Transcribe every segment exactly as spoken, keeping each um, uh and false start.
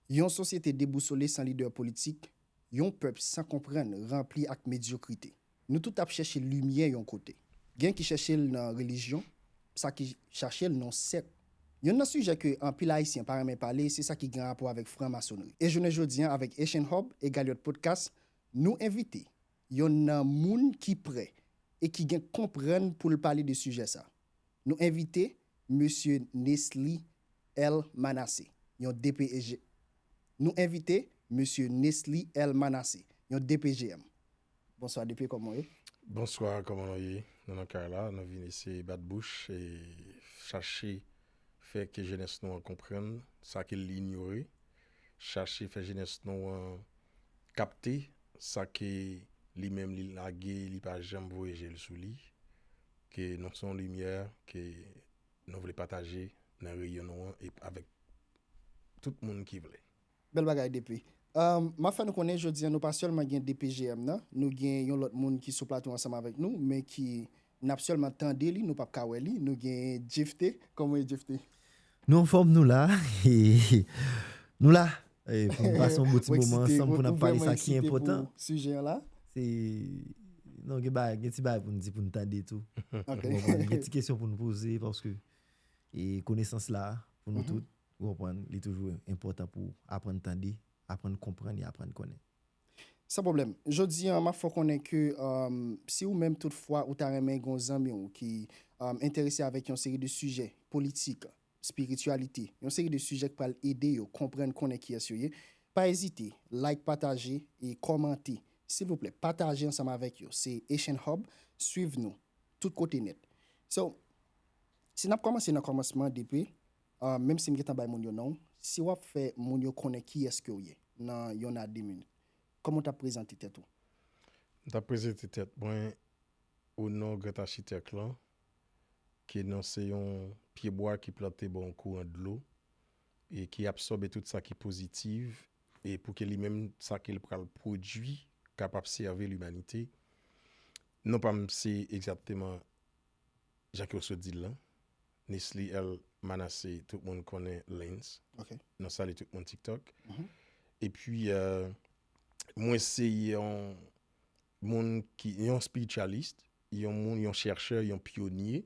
Yon sosyete debousole san lidè politik, yon pèp san konprann, ranpli ak medyokrite. Nou tout ap chèche limyè yon kote. Gen ki chèche l nan relijyon, sa ki chache l nan sèk. Yonn nan sijè ke anpil Ayisyen pa renmen pale, se sa ki gen rapò avèk franmasonri. E jounen jodi an, avèk Haitian Hub e Galyot Podcast, nou envite yonn nan moun ki prè e ki gen konprann pou l pale de sijè sa. Nou envite Mesye Nesly L Manassé, yon D P G. Nou envite Mesye Nesly L Manassé, yon D P G M. Bonswa, D P, kòman w ye? Bonswa, kòman nou ye? Nou nan kay la, nou vin eseye bat bouch e chache fè ke jenès nou an konprann sa ke l inyore, chache fè jenès nou an kapte sa ke li menm li lage, li pa janm voye je l sou li, ke nou se yon limyè ke nou vle pataje nan reyon nou an e avèk tout moun ki vle. Bèl bagay, D P. Um, m ap fè nou konnen jodi an, nou pa sèlman gen D P G M nan, nou gen yon lòt moun ki sou plato ansanm avèk nou, men ki n ap sèlman tande li, nou p ap ka wè li. Nou gen Jephté. Kòman w ye, Jephté? Nou anfòm, nou la. E, nou la. E, pou nou pase yon bon ti moman ansanm, pou n ap pale sa ki enpòtan. Se, non, gen bagay, gen ti bagay pou n di, pou n tande tou. Ou konprann? Gen ti kesyon pou n poze, paske, e, konesans la, pou nou tout, ou konprann, li toujou enpòtan pou aprann tande, aprann konprann e aprann konnen. San pwoblèm. Jodi an, m ap fè w konnen ke, um, si ou menm toutfwa ou ta renmen gen yon zanmi w ki, um, enterese avèk yon seri de sijè politik, espirityalite, yon seri de sijè k pral ede yo konprann, konnen kiyès yo ye, pa ezite, like, pataje e kòmante. Silvouplè, pataje ansanm avèk yo. Se Haitian Hub, swiv nou tout kote nèt. So, si n ap kòmanse nan kòmansman, D P, uh, menm si m gentan bay moun yo non, si w ap fè moun yo konnen kiyès ke w ye nan yonn a de minit, kòman w t ap prezante tèt ou? M t ap prezante tèt mwen o non Grand Achitèk lan, ke nou se yon pyebwa ki plante bò yon kouran dlo e ki absòbe tout sa ki pozitif e pou ke li menm, sa ke l pral pwodui, kapab sèvi limanite. Non pa m se egzakteman jan ke w sot di l lan. Nesly L Manassé, tout moun konnen Lens. Ok. Nou salye tout moun TikTok. Mhm. Epi, euh, mwen se yon moun ki, yon espiritualist, yon moun, yon chèchè, yon pyonye.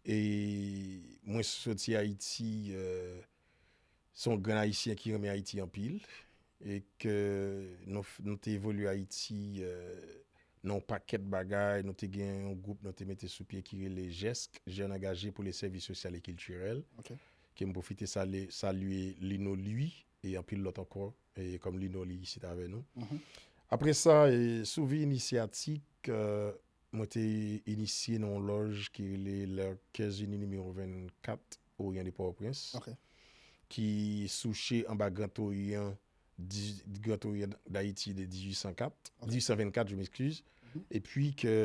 E mwen soti Ayiti, euh, se yon grenn Ayisyen ki renmen Ayiti anpil. E ke nou, f- nou te evolye Ayiti, euh, nan yon pakèt bagay. Nou te gen yon gwoup nou te mete sou pye ki rele jesk, Jeunes Engagés pour le Service Social et Culturel. Ok. Ke m pwofite sale- salye Lino Louis, e anpil lòt ankò, e kòm Lino li isit avè nou. Mhm. Apre sa, e, sou vi inisyatik, euh, mwen te inisye nan yon lòj ki rele Les Caisses Unies nimewo vennkat, Orient de Port-au-Prince, ok, ki souche anba Grand Orient, di- Grand Orient d'Haïti de dizuit san kat, ok, dizuit san vennkat, je m'excuse. Mhm. Epi ke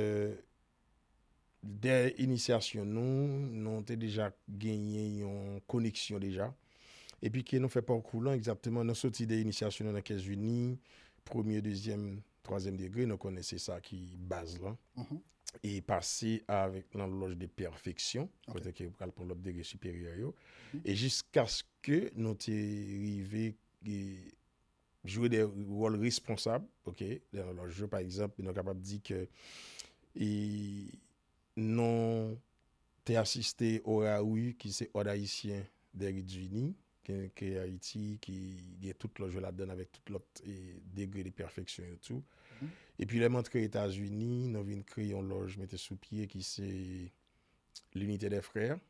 dèyè inisyasyon nou, nou te deja genyen yon koneksyon deja. Epi ke nou fè pakou lan, egzakteman, nou soti de inisyasyon nou nan Caisses Unies, premye, dezyèm, twazyèm degre, nou konnen se sa ki baz lan. Mhm. E pase avèk nan lòj de pèfeksyon, ok, kote ke ou pral pran lòt degre siperyè yo. Mhm. E jiskaske nou te rive, e, jwe de wòl responsab, ok, nan lòj yo, pa egzanp, nou kapab di ke, e, nou te asiste o RAHU, ki se Ordre Haïtien des Rites Unis, ki, ki Ayiti, ki gen tout lòj yo ladann avèk tout lòt, e, degre de pèfeksyon yo tou. Mhm. Epi lè m antre Etazini, nou vin kreye yon lòj mete sou pye ki se l'Unité des Frères.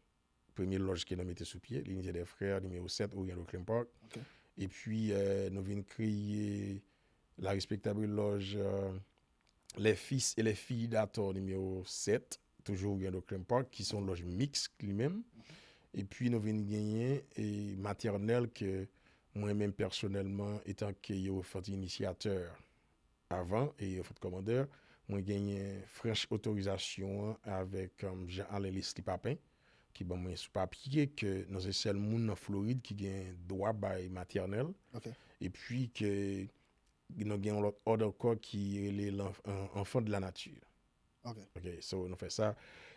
Premye lòj ke nou mete sou pye, l'Unité des Frères, nimewo sèt, Orient d'Oakland Park. Ok. Epi, euh, nou vin kreye la respektab lòj, euh, Les Fils et les Filles d'Ator, nimewo sèt, toujou Orient d'Oakland Park, ki se yon lòj miks li menm. Epi nou vin genyen, e, Matènèl ke mwen menm pèsonèlman, etan ke yon enfant inisyatè avan e enfant kòmandè, mwen genyen franch otorizasyon an avèk, um, Jean Alain Leslie Papin, ki ban mwen sou papye ke nou se sèl moun nan Florid ki gen dwa bay Matènèl. Ok. Epi ke nou gen yon lòt òd ankò ki rele l'enf- en- Enfants de la Nature. Ok. Ok, so nou fè sa.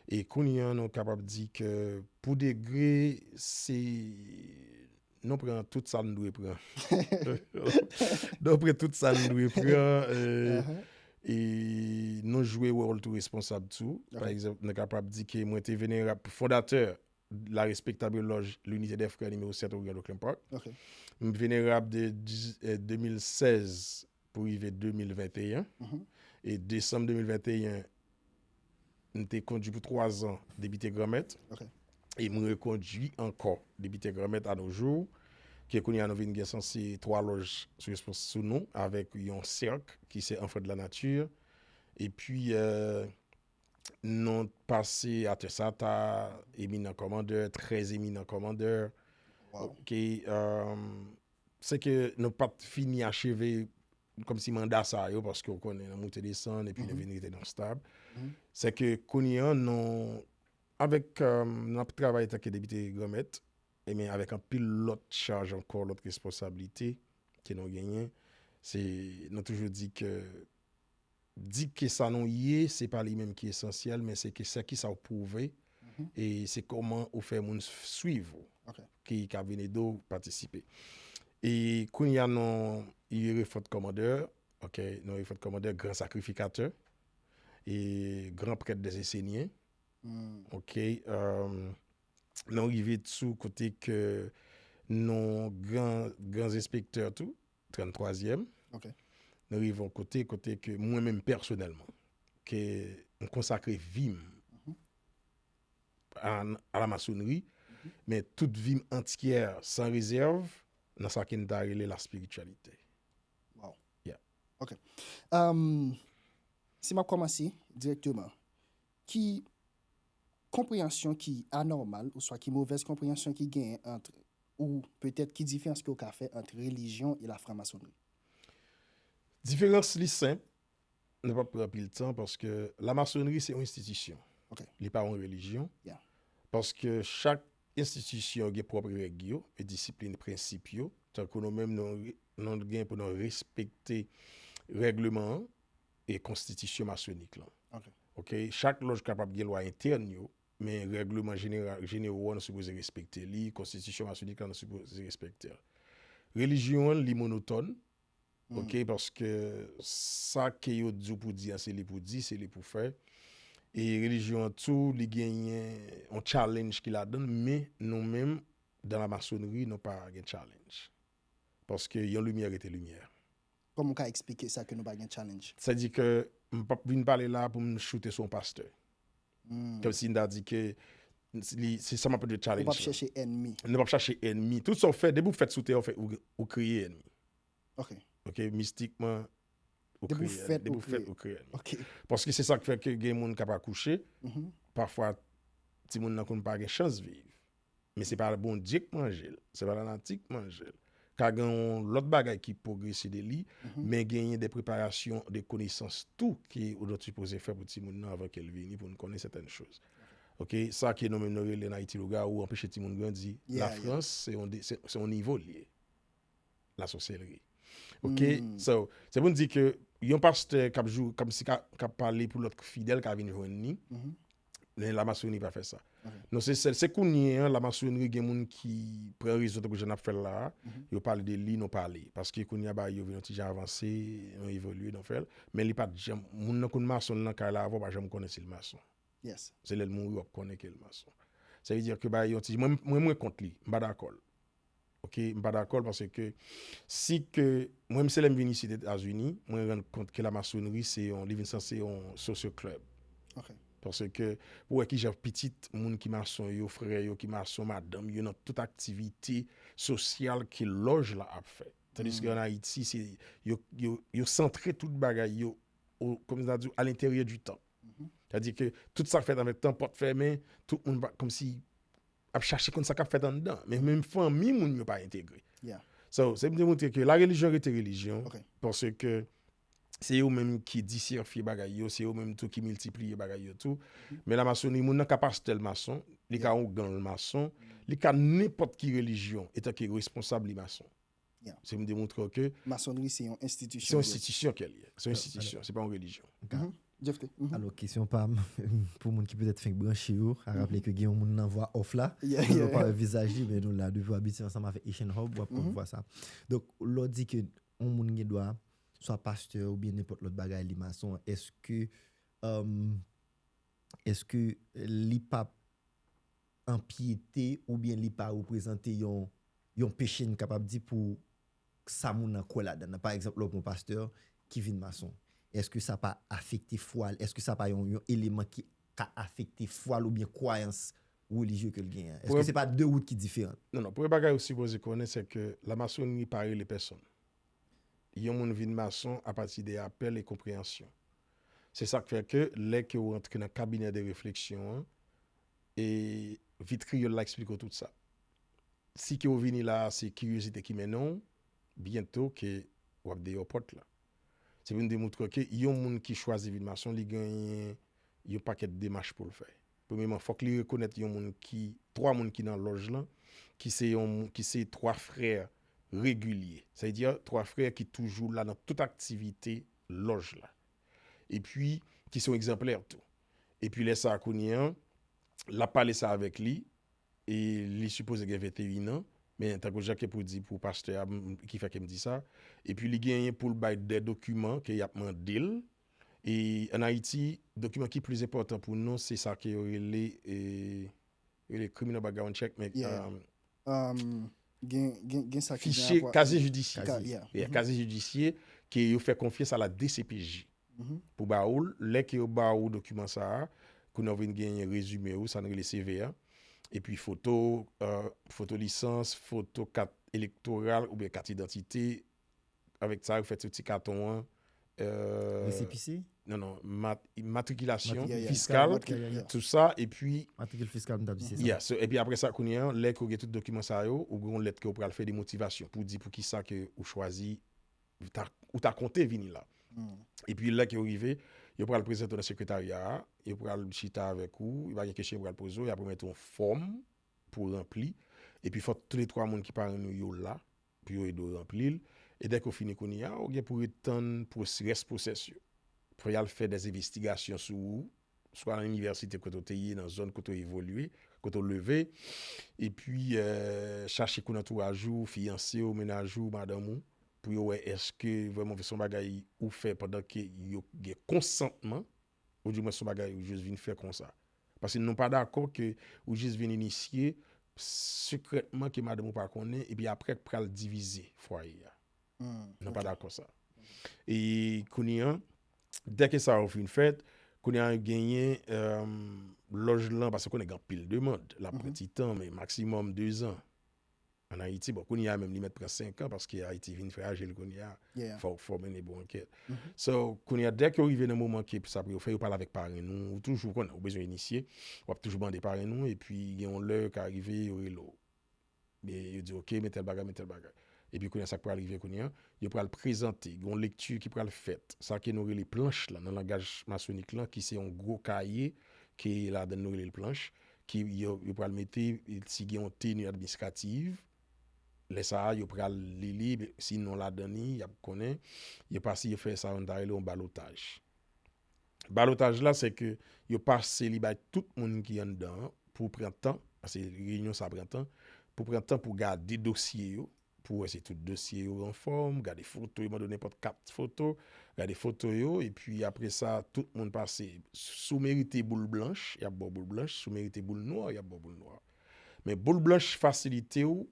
E kounye a, nou kapab di ke pou degre, se nou pran tout sa n dwe pran. Nou pran tout sa n dwe pran. Euh, e nou jwe wòl tou responsab tou. Pa egzanp, nou kapab di ke mwen te venerab fondatè la respectable loge L'Unité des Frères nimewo sèt Ougan Oakland Park. M venerab de dis- eh, de mil sèz pou rive de mil venteyen. E desanm de mil venteyen, m te kondui pou twa zan depite Granmèt. E m rekondui ankò depite Granmèt a no jou. Ke kounye a nou vin gen sanse twa lòj sou respons sou nou avèk yon sèk ki se Enfants de la Nature. Epi, euh, nou pase atè sata, eminan kòmandè, trè eminan kòmandè. Ok, euh, se ke nou pa t fini acheve kòmsi manda sa yo, paske w konnen, nan moute desann, epi nou vin rete nan stab. Se ke kounye a, nou, avèk, euh, n ap travay antanke depite Granmèt, e men avèk anpil lòt chaj ankò, lòt responsablite ke nou genyen. Se, nou toujou di ke di ke sa nou ye, se pa li menm ki esansyèl, men se ke se kisa w pwouve, e se kòman ou fè moun swiv ou, ki ka vin ede w patisipe. E kounye a, nou ye refòt kòmandè, ok, nou refòt kòmandè, gran sakrifikatè, e gran prèt dèzesenyen, ok, euh, nou rive sou kote ke nou gran, gran enspektè tou, tranntwazyèm. Nou rive yon kote, kote ke mwen menm pèsonèlman, ke m konsakre vi m a, a la masonri, men tout vi m antyè, san rezèv, nan sa ke n ta rele la spiritualité. Wow. Yeah. Ok. Um, si m ap kòmanse dirèkteman, ki konpreyansyon ki anòmal, oswa ki movèz konpreyansyon ki genyen ant, ou petèt ki diferans ke w ka fè ant relijyon e lafranmasonri? Diferans li senp, nou p ap pran anpil tan, paske lamasonri se yon enstitisyon. Ok. Li pa yon relijyon. Yeah. Paske chak enstitisyon gen pwòp règ yo, e disiplin, prensip yo, tankou nou menm nou, nou gen pou nou respekte règleman an e konstitisyon masonik lan. Ok. Ok, chak lòj kapab gen lwa entèn yo, men règleman jeneral, jenewo a nou sipoze respekte li, konstitisyon masonik la nou sipoze respekte l. Relijyon an li monotòn, ok, paske sa ke yo di w pou di a, se li pou di, se li pou fè. E relijyon an tou, li genyen yon challenge ki ladan l, men nou menm, dan lamasonri, nou pa gen challenge. Paske yon limyè rete limyè. Kòman w ka eksplike sa ke nou pa gen challenge? Sa di ke m p ap vin pale la pou m choute sou yon pastè. Kòmsi m ta di ke li, se sa m ap rele challenge. Ou p ap chèche ènmi. Nou p ap chache ènmi. Tout sa w fè, depi w fèt sou tè, w fè, ou, ou kreye ènmi. Ok. Ok, mistikman, ou Depi w kreye fèt, depi ou w fèt, kreye. Ou kreye ènmi. Ok. Paske se sa k fè ke gen moun k ap akouche. Pafwa, timoun nan konn pa gen chans viv. Men se pa Bondye k manje l, se pa lanati k manje l. Ka gen yon lòt bagay ki pwogrese de li, men genyen de preparasyon, de konesans tou ke ou dwe sipoze fè pou timoun nan avan ke l vini, pou n konnen sètèn choz. Ok, sa ke nou menm nou rele an Ayiti lougawou, anpeche timoun grandi. Yeah, Lafrans, se yon de- se se yon nivo l ye. Lasòsèlri. Ok, so, se pou n di ke yon pastè k ap jou, kòmsi k ap, k ap pale pou lòt fidèl ka vin jwenn li, men lamasonri pa fè sa. Non, se sèl, se kounye an, lamasonri gen moun ki pran rezo tankou jan n ap fè l la a, yo pale de li, nou pale. Paske kounye a bagay yo vin yon ti jan avanse, nou evolye, nou fè l. Men li pa t janm, moun nan konn mason nan kay la avan, w pa janm konnen si l mason. Yes. Se lè l mouri w ap konnen ke l mason. Sa vle di ke bagay yon ti, mwen, mwen, mwen kont li, m pa dakò l. Ok, m pa dakò l paske si ke, mwen, se lè m vin isit Etazini, mwen rann kont ke lamasonri se yon, li vin sanse yon social club. Ok. Paske pou wè kijan pitit moun ki mason yo, frè yo ki mason, madanm yo nan tout aktivite sosyal ke lòj la ap fè. Tandiske an Ayiti, se, yo, yo, yo santre tout bagay yo, o, kòm sa di, alenteryè di tanp. Sètadi ke tout sa k fèt avèk tanp, pòt fèmen, tout moun pa, kòmsi ap chache konn sa k ap fèt anndan. Men menm fanmi moun yo pa entegre. Yeah. So, se pou demontre ke la relijyon rete relijyon, Ok. paske se yo menm ki disèfye bagay yo, se yo menm tou ki miltipliye bagay yo tou. Men lamasonri, moun nan ka pastè l mason, li ka ougan l mason, li ka nenpòt ki relijyon, etan ke responsab li mason. Yeah. Se pou demontre w ke Masonri se yon enstitisyon. se yon enstitisyon ke l ye. Se yon enstitisyon, se pa yon relijyon. M ka, Jeff T. Mhm. Alò, kesyon pa m, pou moun ki petèt fenk branche yo, a raple ke gen yon moun nan vwa off la. Yeah, Nou yeah. pa wè vizaj li, men nou la. Depi w abitye ansanm avèk Asian Hub, w ap konn Mhm. vwa sa. Donk, lè w di ke yon moun gen dwa, swa pastè oubyen nenpòt lòt bagay, li mason, èske, um, èske li p ap anpyete oubyen li pa reprezante yon, yon peche, n kapab di, pou sa moun nan kwè ladan nan? Pa egzanp, lè w pran yon pastè ki vin mason, èske sa pa afekte fwa l? Èske sa pa yon, yon eleman ki ka afekte fwa l oubyen kwayans relijye ke l genyen? Èske Premye- se pa de wout ki diferan? Non, non. Premye bagay ou sipoze konnen, se ke lamasoni pa rele pèsonn. Yon moun vin mason apati de apèl e konpreyansyon. Se sa k fè ke lè ke w rantre nan kabinè de refleksyon an, e vit kreyòl la eksplike w tout sa. Si ke w vini la, se kiryozite ki mennen w, byento ke w ap deyò pòt la. Se pou n demoutre ke yon moun ki chwazi vin mason, li genyen yon pakèt demach pou l fè. Premyeman, fòk li rekonèt yon moun ki, twa moun ki nan lòj lan, ki se yon moun, ki se twa frè regilye. Sa vle di, twa frè ki toujou la nan tout aktivite lòj la. Epi, ki se yon egzanplè tou. Epi lè sa a kounye an, l ap pale sa avèk li, e li sipoze gen venteyen an, men tankou jan ke pou di pou pastè a, m- ki fè ke m di sa, epi li genyen pou l bay de dokiman ke y ap mande l, e ann Ayiti, dokiman ki pli enpòtan pou nou, se sa ke yo rele, e, yo rele criminal background check, men Yeah. um, Um, gen, gen, gen sa ki gen fichye rapò- kazye jidisye. Ka- yeah. Yeah, Mhm. Kazye jidisye ke yo fè konfyans a la D C P J. Mhm. Pou ba ou l, lè ke yo ba ou dokiman sa a, kounye a w vin genyen rezime ou, sa n rele C V a, epi foto, euh, foto lisans, foto kat elektoral oubyen kat idantite, avèk sa yo fè ti, ti katon an. euh, Resepise? Non, non, mat, matrikilasyon Yeah, yeah. fiskal, Matrikil, yeah. Tout sa, epi Matrikil fiskal, m t ap di se sa. Yeah, so, epi apre sa, kounye an, lè ke w gen tout dokiman sa yo, ou gen yon lèt ke w pral fè de motivasyon pou di pou ki sa ke ou chwazi, ou ta, ou ta konte vini la. Mm. Epi lè ke w rive, yo pral prezante w nan sekretarya a, yo pral chita avèk ou, yo pa gen kesyon yo pral poze w, y ap remèt ou yon fòm pou w ranpli. Epi fòk toulètwa moun ki parenn ou yo la, pou yo ede w ranpli l. E dèke w fini kounye a, ou gen pou ret tann pwos- rès pwosès yo. Fò y al fè de envestigasyon sou ou, swa nan inivèsite kote w te ye, nan zòn kote w evolye, kote w leve, epi euh, chache kou nan antouraj ou, fiyanse w, mennaj ou, madanm ou, pou yo wè èske vrèman se yon bagay ou fè pandan ke yo gen konsantman, ou di mwen se yon bagay ou jis vin fè konsa. Paske nou pa dakò ke ou jis vin inisye sekrètman ke madanm ou pa konnen, epi apre k pral divize fwaye a. Mm, Nou pa ok. dakò sa. E kounye an, dèke sa yo fin fèt, kounye an genyen euh, lòj lan, paske konnen gen anpil demann, l ap pran Mhm. ti tan, men maksimòm de zan. Ann Ayiti, bon, kounye a menm li mèt pran senk an paske Ayiti vin frajil kounye a. Yeah. Fò, fò mennen bon ankèt. Mhm. So, kounye a, dèke yo rive nan moman ke sa pou yo fè, yo pale avèk parenn ou, ou toujou konnen, ou bezwen inisye, w ap toujou mande parenn ou, epi gen yon lè ka rive, yo rele w. E yo di, ok, men tèl bagay, men tèl bagay. Epi kounye a, sa k pral rive kounye a, yo pral prezante, gen yon lekti ki pral fèt. Sa ke nou rele planch lan, nan langaj masonik lan, ki se yon gwo kaye, ke ladan nou rele l planch, ki yo, yo pral mete, si gen yon teni administrativ, lè sa a, yo pral li li, si non ladan ni, y ap konnen, yo pase, yo fè sa, nou ta rele yon balotaj. Balotaj la, se ke yo pase li bay tout moun ki anndan an, pou pran tan, paske reyinyon sa pran tan, pou pran tan pou gade dosye yo, pou wè si tout dosye yo anfòm, gade foto yo, mande nenpòt kat foto, gade foto yo, epi apre sa, tout moun pase. Si w merite boul blanch, y ap ba w boul blanch, si w merite boul nwa, y ap ba w boul nwa. Men boul blanch fasilite w,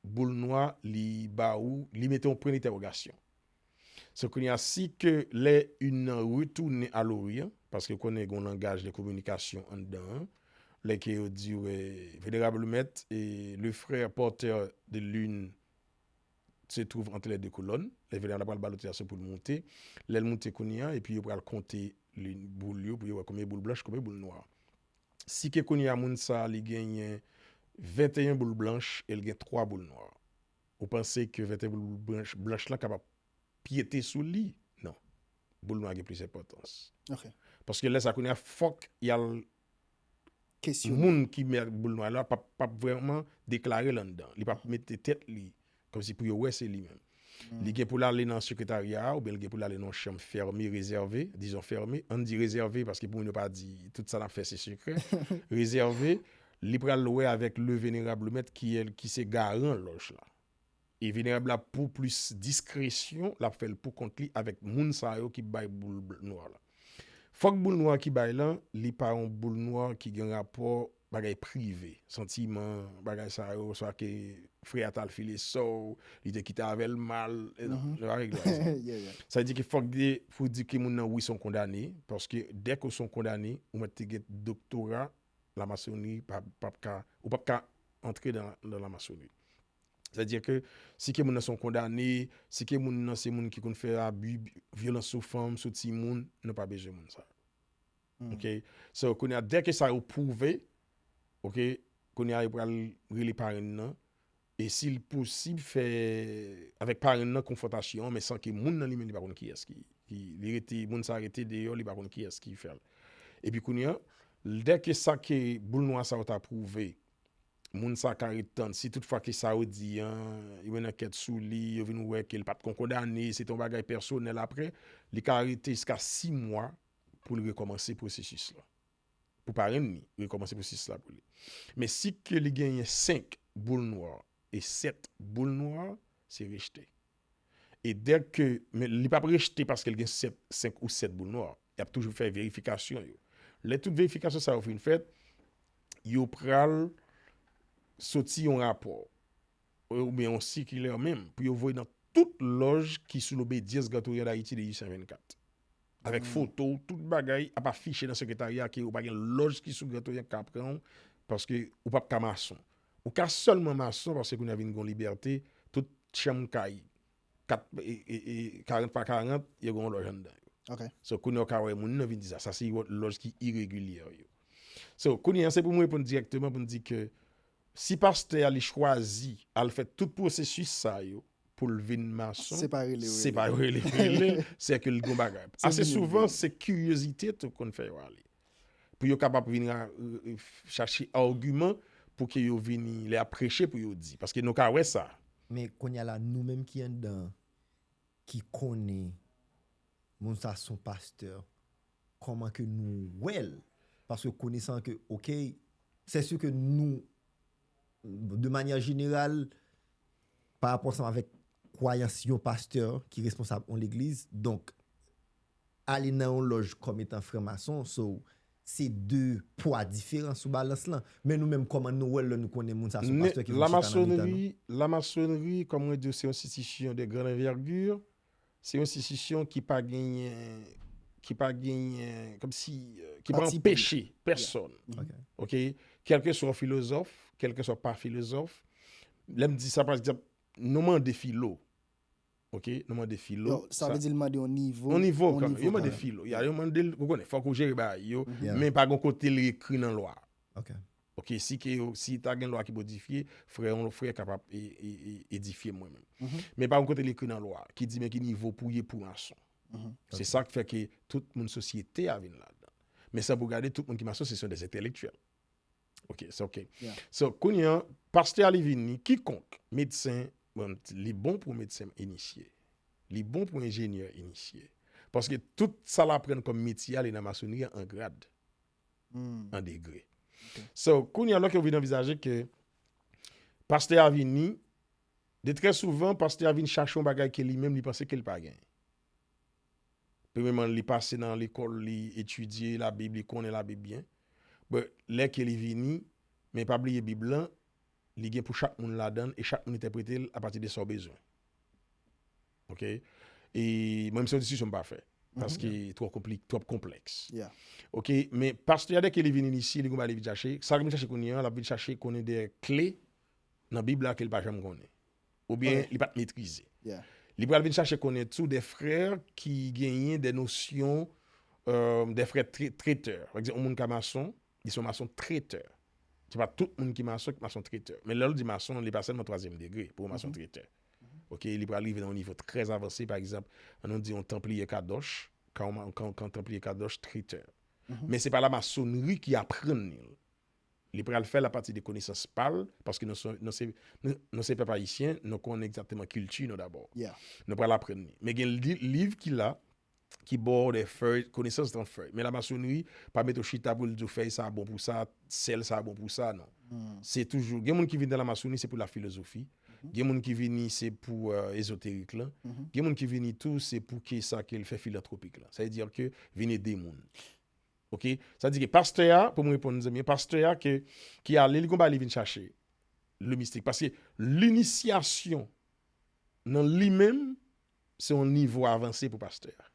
boul nwa, li ba ou, li mete yon pwen entèwogasyon. Se kounye a, si ke lè youn nan retounen a Loryan, paske konnen gen yon langaj de kominikasyon anndan an, lè ke yo di w, eh, Vénérable Maître, eh, le frère porteur de l'une se trouve entre les deux colonnes. Lè Vénérable la pral balote a se pou l moute. Lè l moute kounye a, epi yo pral konte lin- boul yo pou yo wè konbyen boul blanch, konbyen boul nwa. Si ke kounye a moun sa a li genyen venteyen boul blanch e l gen twa boul nwa. Ou panse ke venteyen boul blanch, blanch lan kapab pyete sou li? Non. Boul nwa gen plis enpòtans. Ok. Paske lè sa kounye a fòk y al Kesyon. Moun ki mèt boul nwa la p ap, p ap vrèman deklare l anndan. Li p ap mete tèt li kòmsi pou yo wè se li menm. Li gen pou l ale nan sekretarya a, oubyen li gen pou l ale nan yon chanm fèmen, rezève, dizon fèmen. Ann di rezève, paske pou moun yo pa di tout sa n ap fè se sekrè. Rezève, li pral wè avèk le venerable maître ki, ki se garan lòj la. E venerab la, pou plis diskresyon, l ap fè l pou kont li avèk moun sa yo ki bay boul bl- nwa la. Fòk boul nwa ki bay lan, li pa yon boul nwa ki gen rapò bagay prive, santiman, bagay sa yo, swa ke frè a t al file sò w, li te kite avè l mal, e non, nou pa regle sa. Sa vle di ke fòk de, pou di ke moun nan wi se yon kondane, paske dèke w se yon kondane, ou mèt te gen doktora, lamasonri p ap, p ap ka, ou p ap ka antre nan, nan lamasonri. Sètadi ke si ke moun nan se yon kondane, si ke moun nan se moun ki konn fè abi, vyolans sou fanm, sou timoun, nou pa bezwen moun sa. Oke? So, kounye a, dèke sa yo pwouve, oke, kounye a, yo pral rele parenn nan. E si l posib, fè avèk parenn nan konfwontasyon, men san ke moun nan li menm, li pa konn kiyès ki, ki, li rete, moun sa rete deyò, li pa konn kiyès ki fè l. Epi kounye a, dèke sa ke boul nwa sa yo ta pwouve, moun sa ka ret tann, si toutfwa ke sa yo di an, yo mennen ankèt sou li, yo vin wè ke l pa t kon kondane, se te yon bagay pèsonèl apre, li ka rete jiska sis mwa pou l rekòmanse pwosesis la. Pou parenn li, rekòmanse pwosesis la pou li. Men si ke li genyen senk boul nwa e sèt boul nwa, se rejte. E dèke, men li p ap rejte paske l gen sèt, senk ou sèt boul nwa. Y ap toujou fè verifikasyon yo. Lè tout verifikasyon sa yo fin fèt, yo pral soti yon rapò, oubyen yon sikilè menm, pou yo voye nan tout lòj ki sou lobedyans Gran Toryan Dayiti de dizuit san vennkat. Avèk foto, tout bagay ap afiche nan sekretarya ke ou pa gen lòj ki sou Gran Toryan k ka pran w, paske ou p ap ka mason. Ou ka sèlman mason paske kounye a vin gen yon libète, tout chanm kay, kat, e, e, e, karant pa karant, yo gen yon lòj anndan yo. So, kounye a ou ka wè moun nan vin di sa. Sa se yon lòj ki iregilyè yo. So, kounye a, se pou mwen reponn dirèkteman pou m di ke si pastè a li chwazi al fè tout pwosesis sa yo pou l vin mason, se pa rele, se pa rele, rele, se ke l gon bagay. Ase souvan, se kiryozite tou konn fè yo ale. Pou yo kapab vin ra- chache agiman pou ke yo vini lè y ap preche pou yo di. Paske nou ka wè sa. Men kounye a la, nou menm ki anndan, ki konnen moun sa se yon pastè, kòman ke nou wè l? Paske konesan ke, oke, se si ke nou, de manyè jeneral, pa rapò ansanm avèk kwayans yon pastè ki responsab yon legliz, donk, ale nan yon lòj kòm etan franmason, so, se de pwa diferan sou balans lan. Men nou menm, kòman nou wè l lè nou konnen moun sa se yon pastè ki vin chita nan mitan nou? Lamasonri, lamasonri, kòm mwen di w, se yon enstitisyon de grande envergure. Se yon enstitisyon ki pa genyen, ki pa genyen, kòmsi, euh, ki pa anpeche pèsòn. Oke? Kèlkeswa w filozòf, kèlkeswa w pa filozòf. Lè m di sa, pa egzanp, nou mande filo. Oke? Nou mande filo. Sa vle di l mande yon nivo, yon nivo, yo mande filo. Ya, yo mande l, ou konnen, fòk ou jere bagay yo, men pa gen kote l ekri nan lwa. Oke, si ke yo, si ta gen lwa ki modifye, frè, yon frè kapab e- e- e- edifye mwen menm. Men pa yon kote l ekri nan lwa ki di men ki nivo pou ye pou mason. Se sa k fè ke tout moun sosyete a vin ladan. Men sa pou gade, tout moun ki mason, se se yon dèz entèlektyèl. Oke, se oke. So, kounye a, pastè a li vini, kikonk, medsen, bon, li bon pou medsen inisye. Li bon pou enjenyè inisye. Paske tout sa l aprann kòm metye a, li nan masonri an grad, an degre. So, kounye a, lè ke w vin anvizaje ke pastè a vini, de trè souvan, pastè a vin chache yon bagay ke li menm li panse ke l pa genyen. Premyèman, li pase nan lekòl, li etidye Labib, li konnen Labib byen. But, lè ke li vini, men pa bliye Bib lan, li gen pou chak moun ladan l e chak moun entèprete l apati de sa w bezwen. Oke? E mwen menm se yon diskisyon m pa fè. Paske twò konplik-, twòp konplèks. Oke? Men pastè a, dèke li vin inisye, li gon bagay li vin chache. Sa li vin chache kounye a, l ap vin chache konnen de kle nan Bib la ke l pa janm konnen. Oubyen li pa t metrize. Li pral vin chache konnen tou de frè ki genyen de nosyon, euh, de frè tre- tretè. Pa egzanp, yon moun ka mason, li se yon mason tretè. Se pa tout moun ki mason ki mason tretè. Men lè l di mason, li pa sèlman twazyèm degre pou yon mason tretè. Oke, li pral rive nan yon nivo trè avanse, pa egzanp, ann nou di yon tanpliye kadòch, kan, kan, kan tanpliye kadòch tretè. Men se pa lamasonri ki aprann li l. Li pral fè l apati de konesans pa l, paske nou se, nou se, nou, nou se pèp ayisyen, nou konnen egzakteman kilti nou dabò. Yeah. Nou pral aprann li. Men gen li- liv ki la, ki ba w de fèy, konesans nan fèy. Men lamasonri pa mete w chita pou l di w fèy sa bon pou sa, sèl sa bon pou sa, non. Se toujou, gen moun ki vin nan lamasonri, se pou lafilozofi. Gen moun ki vini, se pou euh, ezoterik lan. Gen moun ki vini tou, se pou ke sa ke l fè filantropik lan. Sa vle di ke vin ede moun. Ok? Sa di ke pastè a, pou mwen reponn zanmi, pastè a ke, ki ale, li gon bagay li vin chache. Le mistik. Paske linisyasyon nan li menm, se yon nivo avanse pou pastè a.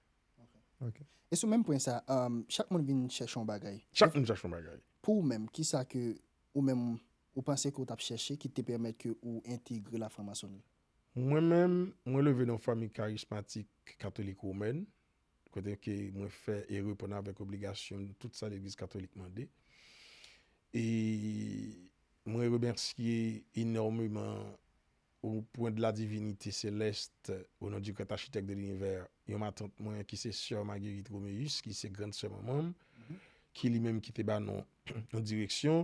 E sou menm pwen sa, um, chak moun vin chèche yon bagay. Chak moun chache yon bagay. Pou ou menm, kisa ke ou menm ou panse ke ou t ap chèche ki te pèmèt ke ou entegre lafranmasoni? Mwen menm, mwen leve nan yon fanmi karismatik katolik womèn, kote ke mwen fè e reponn avèk obligasyon m tout sa legliz katolik mande. E mwen remèsye enòmeman au point de la divinité céleste, au nom du grand architecte de l'univers, yon matant mwen ki se sè Marguerite Roméus, ki se grann sè manman m, ki li menm ki te ba nou yon direksyon,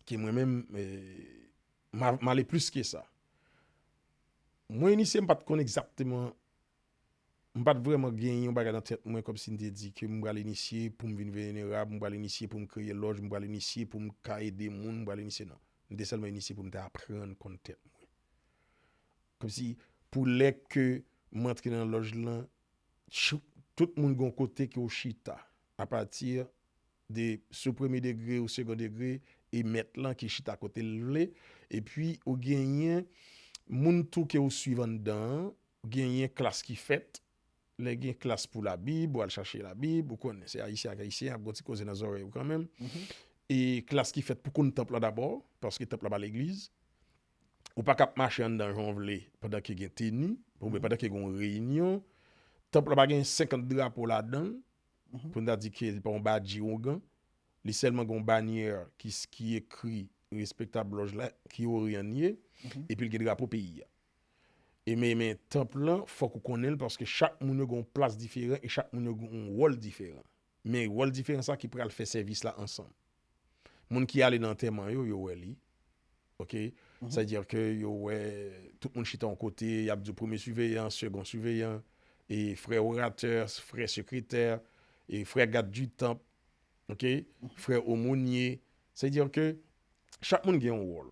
ki mwen menm, eh, m a- m ale plis ke sa. Mwen inisye m pa t konn egzakteman, m pa t vrèman gen yon bagay nan tèt mwen kòmsi m te di ke m pral inisye pou m vin venerab, m pral inisye pou m kreye lòj, m pral inisye pou m ka ede moun, m pral inisye non. M te sèlman inisye pou m te aprann konn tèt mwen. Kòmsi pou lè ke m antre nan lòj lan, chou- tout moun gen yon kote ke w chita. Apati de sou premye degre ou segon degre, e mèt lan ki chita kote l vle. Epi ou genyen moun tou ke ou swiv anndan an, genyen klas ki fèt. Lè gen klas pou labib, ou al chache labib, ou konnen se ayisyen ak ayisyen, ap gon ti koze nan zòrèy ou kanmenm. E klas ki fèt pou konn tanp lan dabò, paske tanp lan pa legliz. Ou pa ka ap mache anndan jan w vle pandan ke gen teni, oubyen pandan ke gen yon reyinyon. Tanp lan pa gen senkant drapo ladan l, pou n ta di ke li pa yon badji ougan. Li sèlman gen yon banyè ki, ki ekri respektab lòj la, ki Oryan l ye, epi l gen drapo peyi a. E men, men tanp lan, fòk ou konnen l paske chak moun yo gen yon plas diferan e chak moun yo gen yon wòl diferan. Men wòl diferan sa ki pral fè sèvis la ansanm. Moun ki ale nan antèman yo, yo wè li. Ok? Sa vle di ke yo wè tout moun chita yon kote, y ap di w premye siveyan, segon siveyan, e frè oratè, frè sekretè, e frè gad di tanp, ok? Frè omonye. Sa vle di ke chak moun gen yon wòl.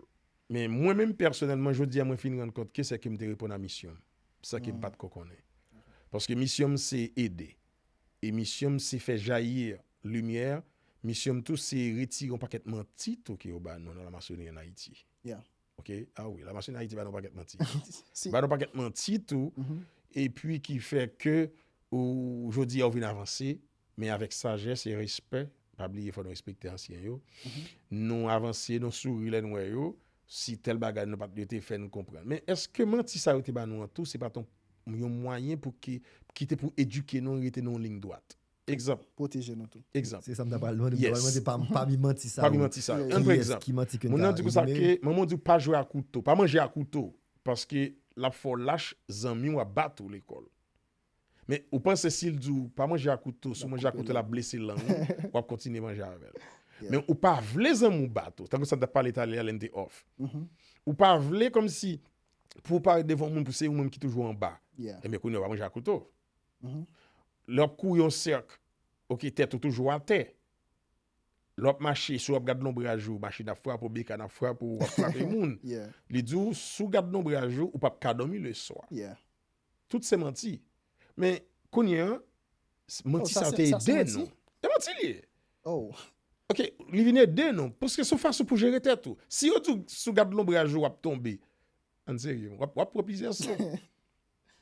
Men mwen menm pèsonèlman, jodi a mwen fin rann kont ke se ke m te reponn a misyon m. Sa ke m pa t ko konnen. Paske misyon m se ede. E misyon m se fè jayi limyè. Misyon m tou se retire yon pakèt manti tou ke yo ba nou nan lamasoni ann Ayiti. Yeah. Ok? A wi, lamasoni Ayiti ba nou yon pakèt manti. Si. Ba nou yon pakèt manti tou. Epi ki fè ke ou, jodi a ou vin avanse, men avèk sajès e respè, pa bliye fò nou respekte ansyen yo. Nou avanse, nou souri lè n wè yo, si tèl bagay nou pa t, yo te fè n konprann. Men èske manti sa yo te ba nou an tou, se pa t yon, yon mwayen pou ki, ki te pou edike nou, rete nan yon liy dwat? Egzanp, Pwoteje nou tou. egzanp. Se sa m ta pral mande. M ta pral Yes. mande pa, pa mi manti sa. Pa mi Wi. manti sa. Ki Ann pran yès, egzanp. ki manti ke n Moun ta nan di konsa elimine? Ke manman w di w pa jwe a kouto, pa manje a kouto, paske l ap fè w lach, zanmi w ap bat ou lekòl. Men ou panse si l di w pa manje a kouto, si w manje a kouto l ap blese lang ou, w ap kontinye manje avè l. Men ou pa vle zanmi w bat ou, tankou sa n t ap pale talè a lè n te off. Ou pa vle kòmsi pou w parèt devan yon moun pou se ou menm ki toujou anba. Yeah. Ebyen kounye a w pa manje a kouto. Lè w ap kouri yon sèk, ok, tèt ou toujou atè. Lè w ap mache, si w ap gad lonbraj ou, machin ap frape w, bekàn ap frape w, w ap frape moun. Yeah. Li di w, si w gad lonbraj ou, ou p ap ka dòmi leswa. Yeah. Tout se manti. Men kounye a, s- manti Oh, sa sa yo se- te sa se ede manti? Nou. E manti li ye. Oh. Ok, li vin ede nou. Paske se yon fason pou jere tèt ou. Si yo di w si w gad lonbraj ou, w ap tonbe. Ann serye, w ap, w ap pran plizyè son.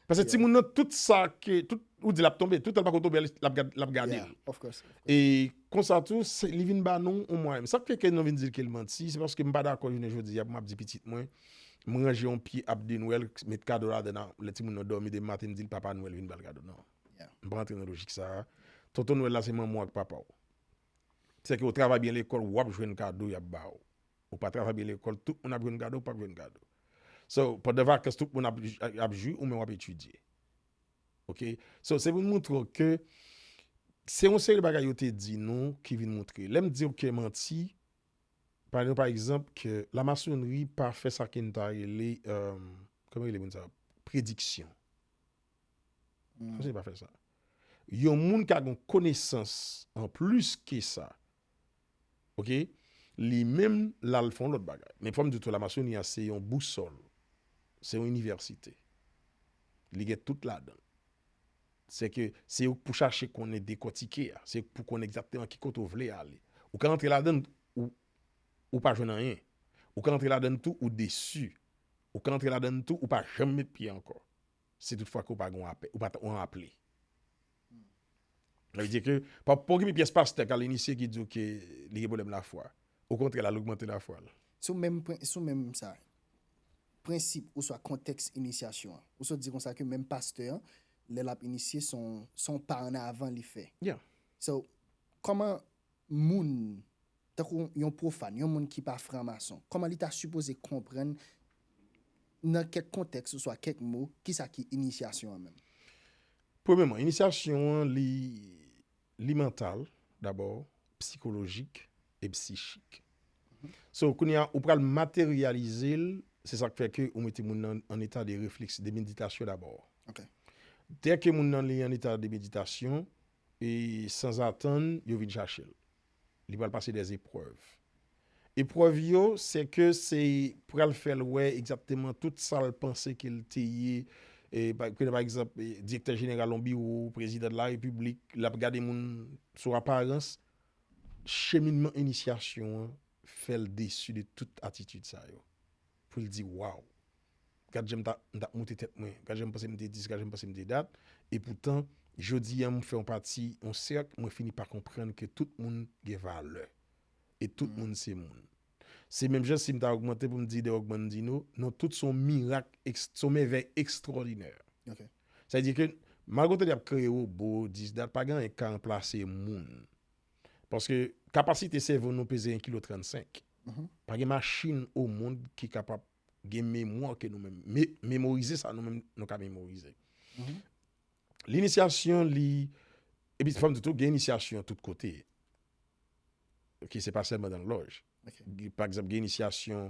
Paske timoun nan, tout sa ke, tout, ou di l ap tonbe, tout tan l pa ko tonbe, l ap gad, l ap gade Yeah, l. Of course. E konsa tou, se, li vin ba nou yon mwayen. Sa k fè ke nou vin di l ke l manti, se paske m pa dakò jounen jodi a pou m ap di pitit mwen, m ranje yon pye ab de Nwèl, met kado ladan l, lè timoun nan dòmi demen maten, m di l papa Nwèl vin ba l kado. Non. Yeah. M pa antre nan lojik sa a. Tonton Nwèl la se manman w ak papa w. Sèke ou travay byen lekòl, w ap jwenn kado y ap ba w. Ou pa travay byen lekòl, tout moun ap jwenn kado, ou p ap jwenn kado. So, pandan vakans, tout moun ap, ap jwi, ou menm w ap etidye. Ok? So, se pou m montre w ke se yon seri de bagay yo te di nou ki vin montre. Lè m di w ke manti, pa, pa egzanp, ke lamasonri pa fè sa ke n ta rele, euh, kòman rele moun sa? Prediksyon. Lamasonri pa fè sa. Yon moun ki gen konesans an plis ke sa, ok, li menm, l al fè yon lòt bagay. Men fò m di tou, lamasonri a se yon bousòl, se yon inivèsite. Li gen tout ladan l. Se ke se ou k pou chache konnen, dekòtike a. Se ou k pou konnen egzakteman ki kote ou vle ale. Ou ka antre ladan l, ou, ou pa jwenn anyen. Ou ka antre ladan l tou, ou desi. Ou ka antre ladan l tou, ou pa janm met pye ankò. Si toutfwa ke ou pa gen yon apè, ou pa t-, yon aple. Sa vle di ke pa, pa gen pyès pastè k al inisye ki di w ke li gen pwoblèm lafwa. Okontrè, l al ogmante lafwa l. Sou menm pren-, sou menm sa, prensip oswa kontèks inisyasyon an. Ou sot di konsa ke menm pastè an, lè l ap inisye, se yon, se yon pa ann avan li fè. Yeah. So, kòman moun, tankou yon pwofàn, yon moun ki pa franmason, kòman li ta sipoze konprann nan kèk kontèks oswa kèk mo, kisa ki inisyasyon an menm? Premyèman, inisyasyon an, li, li mantal, dabò, sikolojik e sichik. So, kounye a, ou pral materyalize l, se sa k fè ke ou mete moun nan an eta de refleks, de meditasyon dabò. Ok. Dèke moun nan li an eta de meditasyon, e sanzatann, yo vin chache l. Li pral pase dè eprèv. Eprèv yo, se ke se pral fè l wè egzakteman tout sa l panse ke l te ye. E, pa, ke, pa egzanp, e, direktè jeneral yon biwo, prezidan de la repiblik, l ap gade moun sou aparans. Cheminman inisyasyon an fè l desi de tout atitid sa yo. Pou l di, waw, gad jan m ta, m t ap moute tèt mwen, gad jan m panse m te dis, gad jan m panse m te dat. Epoutan, jodi a, m fè yon pati, yon sèk, mwen fini pa konprann ke tout moun gen valè. E tout moun se moun. Se menm jan si m ta ogmante pou m di de Ogmandino, nou tout se yon mirak, eks-, se yon mèvèy ekstwòdinè. Ok. Sa vle di ke, malgre w tande y ap kreye wobo, dis, dat, pa gen anyen k ka ranplase moun. Paske kapasite sèvo nou peze yon kilo trannsenk. Mhm. Pa gen machin o mond ki kapab gen memwa ke nou menm. Me-, memorize sa nou menm nou ka memorize. Mhm. Linisyasyon, li, epi fò m di tou, gen inisyasyon tout kote. Ok, se pa sèlman nan lòj. Ok. Gen, pa egzanp, gen inisyasyon,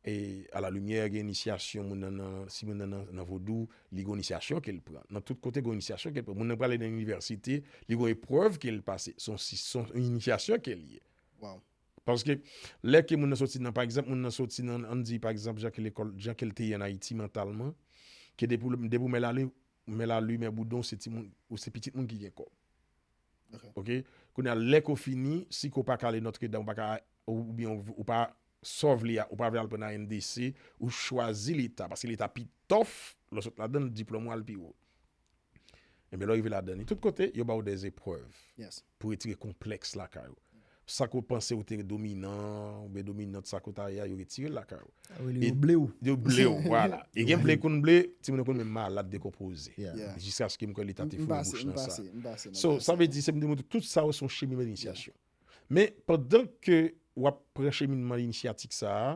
e, a la limyè, gen inisyasyon moun nan, nan, si moun nan, nan, nan vodou, li gen inisyasyon ke l pran. Nan tout kote, gen inisyasyon ke l pran. Moun nan prale nan inivèsite, li gen eprèv ke l pase. Se yon si-, se yon inisyasyon ke l ye. Wow. Paske lè ke moun nan soti nan, pa egzanp, moun nan soti nan, ann di, pa egzanp, jan ke lekòl, jan ke l te ye ann Ayiti mantalman, ke depi w, depi w mè lale, mè lali, mè boudon, se timoun, ou se pitit moun ki gen kòb. Ok. Ok? Kounye a, lè ke w fini, si ke w pa ka ale Notre Dame, ou pa ka, oubyen ou, ou pa sa w vle a, ou pa vle al pran nan A N D C, ou chwazi Leta, paske Leta pi tòf, lè w sot ladan l, diplòm ou al pi wo. Ebyen, lè w rive ladan li, tout kote, yo ba w dè eprèv. Yes. Pou retire konplèks lakay ou. Sa ke w panse ou te dominan, oubyen dominant, sa ke w ta ye a, yo retire l lakay ou. Yo ble w. Yo ble w, vwala. E gen ble konn ble, timoun yo konn menm malad, dekonpoze. Yeah. Yeah. Jiskaske m kwè Leta te foure bouch nan sa. So, sa vle di, se m te montre tout sa yo se yon cheminman inisyasyon. Men, pandan ke w ap pran cheminman inisyatik sa a,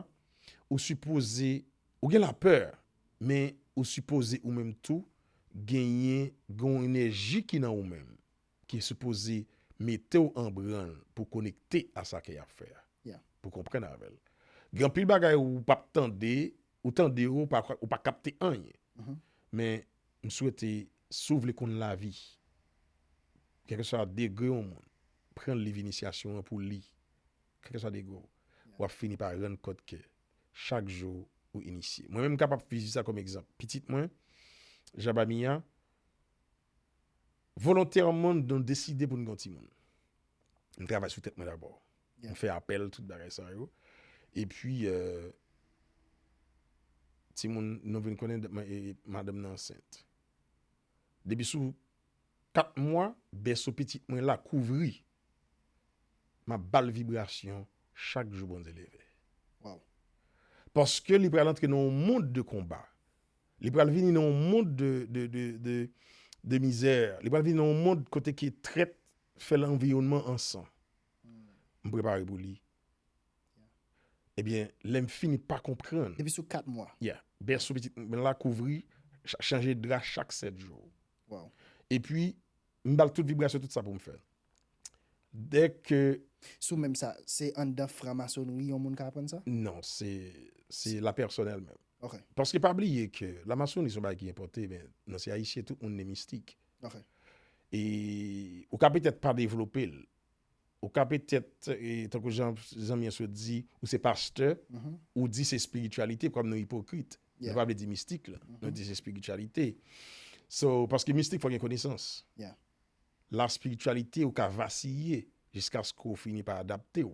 ou sipoze, ou gen lapè, men ou sipoze ou menm tou genyen, gen yon enèji ki nan ou menm, ki sipoze mete w an branl pou konekte a sa ke y ap fè a. Yeah. Pou konprann avè l. Gen anpil bagay ou p ap tande, ou tande yo, ou pa, ou pa kapte anyen. Mhm. Men, m swete, si w vle konn lavi, kèlkeswa degre yon moun, pran liv inisyasyon an pou li. Kèlkeswa degre w, w ap fini pa rann kont ke chak jou ou inisye. Mwen menm, m kapab fizi sa kòm egzanp. Pitit mwen, Jabamia, volontèman, nou deside pou n gen yon timoun. M travay sou tèt mwen dabò. Yeah. M fè apèl, tout bagay sa yo. Epi, euh, timoun, nou vin konnen, ma-, e, madanm nan ansent. Depi sou kat mwa, bèso pitit mwen la kouvri. M ap ba l vibrasyon chak jou Bondye leve. Wow. Paske li pral antre nan yon mond de konba. Li pral vini nan yon mond de, de, de, de, de mizè. Li pral vini nan yon mond kote ke trèt fè lanviyònman an san. Hmm. M prepare pou li. Yeah. Ebyen, lè m fini pa konprann. Depi sou kat mwa. Yeah. Bèso pitit mwen la kouvri, cha-, chanje dra chak sèt jou. Wow. Epi, m ba l tout vibrasyon, tout sa pou m fè. Dèke Sou menm sa, se anndan franmasonri yon moun ka aprann sa? Non, se se la pèsonèl menm. Ok. Paske pa bliye ke lamasonri se yon bagay ki enpòte, men nan se ayisyen, tout moun ne mistik. Ok. E ou ka petèt pa devlope l. Ou ka petèt, e, tankou jan zanmi an sot di, ou se pastè, Mhm. ou di se espirityalite, kòm nou ipokrit. Nou Yeah. pa vle di mistik la. Nou di se espirityalite. So, paske mistik fò gen konesans. Yeah. La spiritualité ou ka vasiye jiskaske ou fini pa adapte w.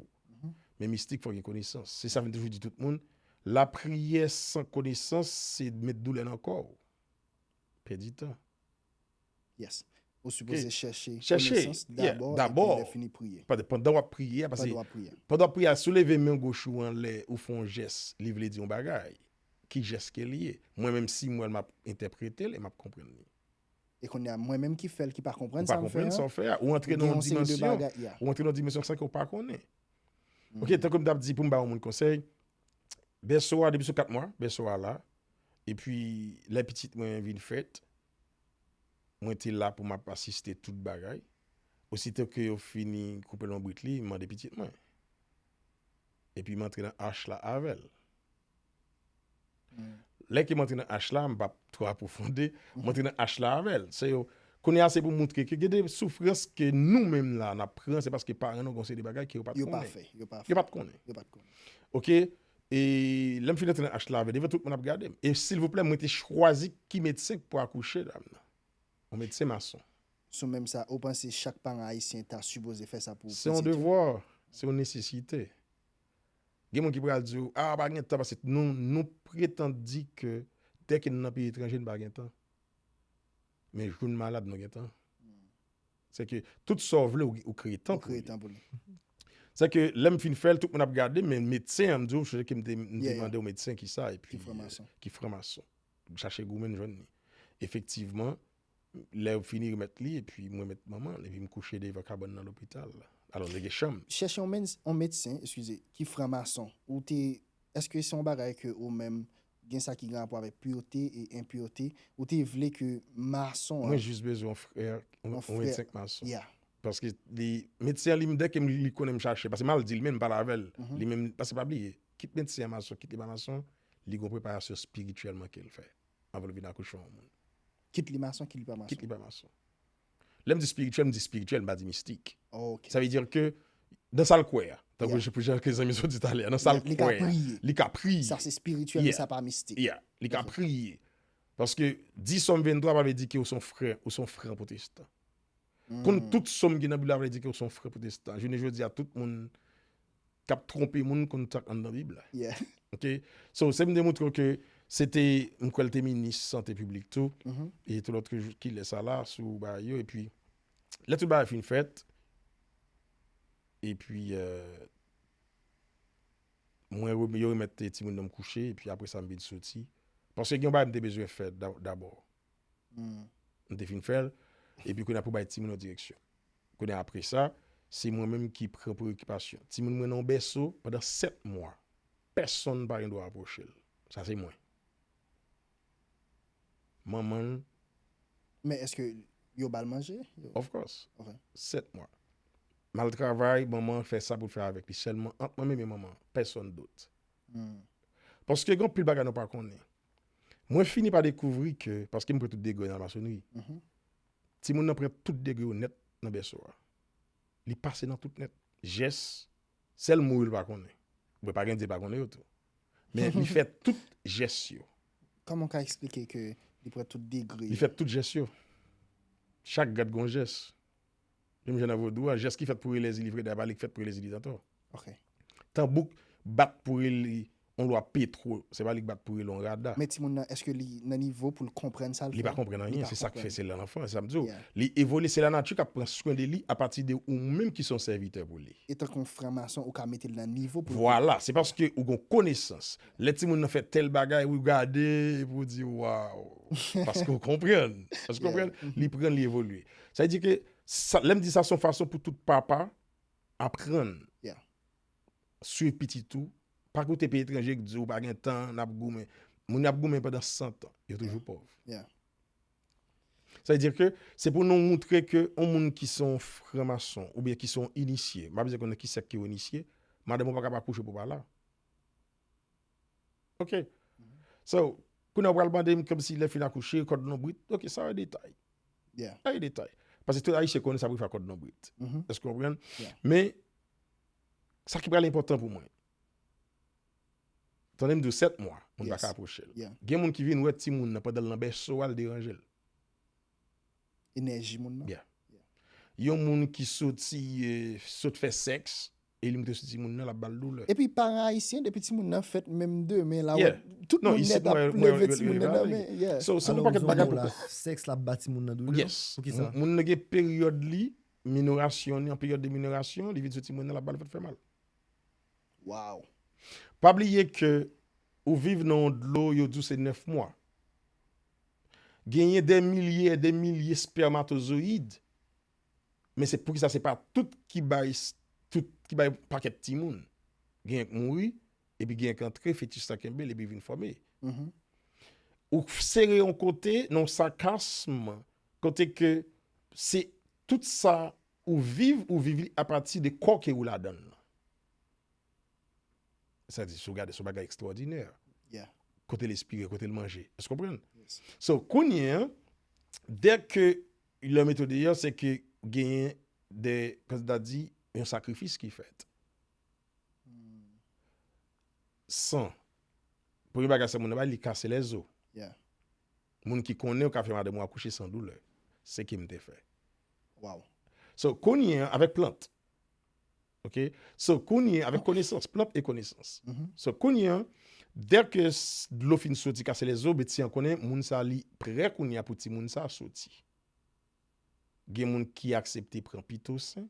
Men mistik fò gen konesans. Se sa m toujou di tout moun, lapriyè san konesans se met doulè nan kò w. Pèdi tan. Yes. Ou sipoze chèche Chèche, konesans yeah, dabò, dabò. Epi lè fini priye. Pandan, pandan w ap priye a, paske Pandan w ap priye. Pandan w ap priye a, si w leve men gòch ou anlè, ou fè yon jès, li vle di yon bagay. Ki jès ke li ye? Mwen menm si mwen m ap entèprete l e m ap konprann li. E kounye a, mwen menm ki fè l, ki pa konprann Ou pa sa m fè konprann sa an, w fè a. Ou antre nan yon gen yon seri de dimansyon. bagay, yeah. Ou antre nan yon dimansyon san ke w pa konnen. Ok, tankou m t ap di pou m ba yon moun konsèy, bèso a, depi sou kat mwa, bèso a la, epi lè pitit mwen vin fèt, mwen te la pou m ap asiste tout bagay. Osito ke yo fini koupe lonbrit li, m mande pitit mwen. Epi m antre nan ach la avè l. Lè ke m antre nan ach la, m p ap twò apwofonde, m antre nan ach la avè l. Se yo, kounye a se pou moutre ke gen de soufrans ke nou menm la n ap pran, se paske paran nou gen yon seri de bagay ke yo pa t Yo pa konnen. fè, yo pa fè. Yo pa t konnen. Yo pa t konnen. Ok? E lè m fin antre nan ach la avè l, devan tout moun ap gade m. E silvouplè, mwen te chwazi ki medsen k pou akouche dam nan. Yon medsen mason. Sou menm sa, ou panse chak paran ayisyen ta sipoze fè sa pou Se yon pitit yo? Devwa, se yon nesesite. Gen moun ki pral di w, ah, pa gen tan, paske nou, nou pretann di ke dèke n nan peyi etranje, n pa gen tan. Men jou n malad, nou gen tan. Se ke tout sa w vle, ou, ou kreye tan Ou pou kreye li. Tan pou li. Se ke lè m fin fè l, tout moun ap gade m, men medsen an, m di w, se ke m te, m te Yeah, yeah. Mande yon medsen ki sa, epi Ki franmason. Ki franmason. M chache goumen, m jwenn li. Efektivman, lè yo fini remèt li, epi m remèt manman l, epi m kouche devan kabann nan lopital. Alò, li gen chanm. Chèche yon, men- yon medsen, eskize, ki franmason. Ou te, èske se yon bagay ke ou menm gen sa ki gen rapò avèk purete e enpurete, ou te vle ke mason Mwen an, jis bezwen yon frè, yon Yon yon frè. Medsen k mason. Yeah. Paske li, medsen an, li, dèke m, li konnen m chache, paske m al di l menm, m pale avè l. Li menm, paske pa bliye, kit medsen an mason, kit li pa mason, li gon preparasyon espirityèlman ke l fè. Anvan l vin akouche yon moun. Kit li mason, kit li pa mason. Kit li pa mason. Lè m di espirityèl, m di espirityèl, m pa di mistik. Ok. Sa vle di ke nan sa l kwè a, tankou Yeah. jan pou jan ke zanmi sot di talè a, nan sa l Li ka kwè a, priye. Li ka priye. Sa se espirityèl, Yeah. Men sa pa mistik. Yeah, li ka priye. Paske di Sòm venntwa pa vle di ke ou se yon frè, ou se yon frè pwotestan. Konn tout Sòm ki nan Bib la vle di ke ou se yon frè pwotestan. Jounen jodi a, tout moun k ap twonpe moun konn sa k anndan Bib la. Yeah. Ok? So, se m demontre w ke se te, m kwè l te minis sante piblik tou, e tout lòt jou ki lè sa la, sou bagay yo, epi lè tout bagay fin fèt, epi euh, mwen rem- yo remèt timoun nan m kouche, epi apre sa m vin soti. Paske gen yon bagay m te bezwen fè da- dabò. M te fin fè l, epi kounye a pou bay timoun yon direksyon. Kounye a apre sa, se mwen menm ki pran preokipasyon. Timoun mwen nan yon bèso pandan sèt mwa. Pèsonn pa gen dwa apwoche l. Sa se mwen. Manman l, Men èske yo ba l manje? Yo- of course, Ok. sèt mwa. M al travay, manman fè sa pou l fè avèk li. Sèlman ant mwen menm e manman, pèsonn dòt. Paske gen anpil bagay nou pa konnen. Mwen fini pa dekouvri ke, paske m pran tout degre nan masonri, timoun nan pran tout degre yo nèt nan bèso a. Li pase nan tout nèt. Jès, sèl mo yo l pa konnen. Mwen pa gen di l pa konnen yo tou. Men li fè tout jès yo. Kòman w ka eksplike ke li pran tout degre? Li fè tout jès yo. Chak gad gon jès. Menm jan nan vodou a, jès ki fèt pou rele Zilifreda, pa li ki fèt pou rele Zilizatò. Ok. Tanbou k bat pou rele yon lwa Petwo, se pa li k bat pou rele yon Rada. Men timoun nan, èske li nan nivo pou l konprann sa l fè? Li pa konprann anyen, pa se sa k fè konprann. Se la l anfan, se sa m di w. Yeah. Li evole, se lanati k ap pran swen de li apati de ou menm ki se yon sèvitè pou li. Etan ke yon franmason, ou ka mete l nan nivo pou l Vwala, se paske ou gon konesans. Lè timoun nan fè tèl bagay, ou gade, epi ou di, waw. Paske ou konprann. Paske ou Yeah. konprann, li pran, li evolye. Sa vle di ke, sa, lè m di sa, se yon fason pou tout papa aprann. Yeah. Swiv pitit ou. Pa koute peyi etranje k di w pa gen tan, n ap goumen. Moun y ap goumen pandan san tan, yo toujou pòv. Yeah. Sa vle di ke se pou nou moutre ke yon moun ki se yon franmason oubyen ki se yon inisye, m pa bezwen konnen ki sèk ke w inisye, madanm ou pa ka pa kouche pou pa la. Ok. So, kounye a w pral mande m kòmsi lè fin akouche, kòd lonbrit. Ok, sa yon detay. Yeah. Sa yon detay. Paske tout Ayisyen konnen sa pou fè kòd lonbrit. Mhm. Èske w konprann? Yeah. Men, sa ki pral enpòtan pou mwen. Tande m di w sèt mwa, moun pa Yes. ka apwoche l. Yeah. Gen moun ki vin wè timoun nan pandan l nan bèso a, l deranje l. Enèji moun nan. Yeah. Yon moun ki soti, eh, sot fè sèks, e li moute sou timoun nan, l ap ba l doulè. Epi paran ayisyen, depi timoun nan fèt menm demen, la Yeah. tout Non, moun isit nèt ap mwen, mwen, leve yo, timoun yo nan nan ale. men. Yeah. So, se yon Alò, pakèt ou bagay zonm pou la, sèks la ap ba timoun nan doulè? Yes. Poukisa? Moun nan gen peryòd li, minorasyon li, an peryòd de minorasyon, li vin sou timoun nan, l ap ba l vant fè mal. Wow. Pa bliye ke ou viv nan yon dlo, yo di w se nèf mwa. Genyen de milye e de milye spèmatozoyid, men se poukisa se pa tout ki bay, tout ki bay pakèt timoun. Genyen k mouri, epi genyen k antre, fetis la kenbe l, epi vin fòme. Mhm. Ou sere yon kote, nan yon sakasm, kote ke se tout sa ou viv, ou viv li apati de kò ke ou ladan l lan. Sa di, si w gade, se yon bagay ekstwòdinè. Yeah. Kote l espire, kote l manje. Èske w konprann? Yes. So, kounye a, dè ke lè mete w deyò, se ke genyen de, kòm ta di, yon sakrifis ki fèt. San. Premye bagay sa moun nan bay, li kase lèzo. Yeah. Moun ki konnen ou ka fè madanm ou akouche san doulè. Se ke m te fè. Wow. So, kounye a, avèk plant. Ok? So, kounye a, avèk konesans, plant e konesans. Mhm. So, kounye a, dè ke s- dlo fin soti kase lèzo, medsen an konnen moun sa li prè kounye a pou timoun sa soti. Gen moun ki aksepte pran pitosen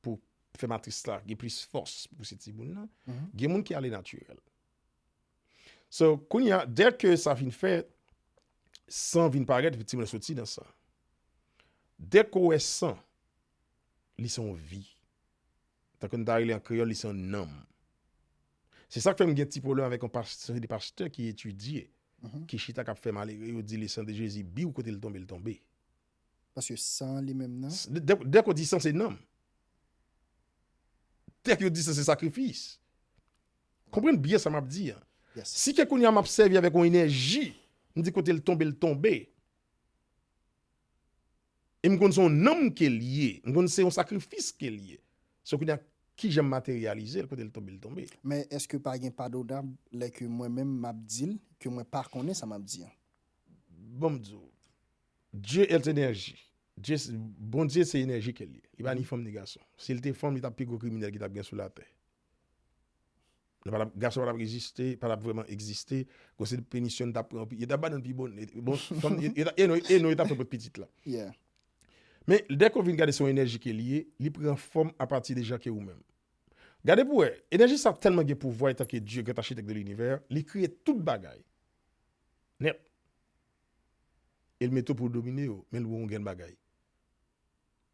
pou fè matris la gen plis fòs pou pouse timoun nan. Mhm. Gen moun ki ale natirèl. So, kounye a, dè ke sa fin fèt, san vin parèt, epi timoun nan soti nan san. Dè ke w wè san, li se yon vi. Tankou n ta rele an kreyòl, li se yon nanm. Se sa k fè m gen ti pwoblèm avèk yon pastè, de pastè ki etidye, Mhm. ki chita k ap fè malere, yo di le sang de Jésus, biw kote l tonbe, l tonbe. Paske san li menm nan. S- Dè, dè, dè ke w di san se nanm. Dè ke w di san se sakrifis. Konprann byen sa m ap di an. Yes. Si ke kounye a m ap sèvi avèk yon enèji, m di kote l tonbe, l tonbe. E m konn se yon nanm ke l ye, m konn se yon sakrifis ke l ye. So kounye a, kijan m materyalize l, kote l tonbe, l tonbe. Men èske pa gen padonab lè ke mwen menm m ap di l ke mwen pa konnen sa m ap di an? Bon, m di w, Dieu est énergie. Dieu, Bondye se enèji ke l ye. Li pa ni fanm ni gason. Si l te fanm, li t ap pi gwo kriminèl ki t ap gen sou latè. Nan pa t ap, gason pa t ap egziste, pa t ap vrèman egziste. Gwo se penisyon t ap pran, yo t ap ba nan pi bon. Bon, fanm, yo, yo, yo, yo, yo t ap fè pot pitit la. Yeah. Men, dè ke w vin gade se yon enèji ke li ye, li pran fòm apati de jan ke ou menm. Gade pou wè, enèji sa tèlman gen pouvwa etanke Dye, grand architecte de l'univers, li kreye tout bagay. Nèt. E l mete w pou w domine yo, men l ba w yon grenn bagay.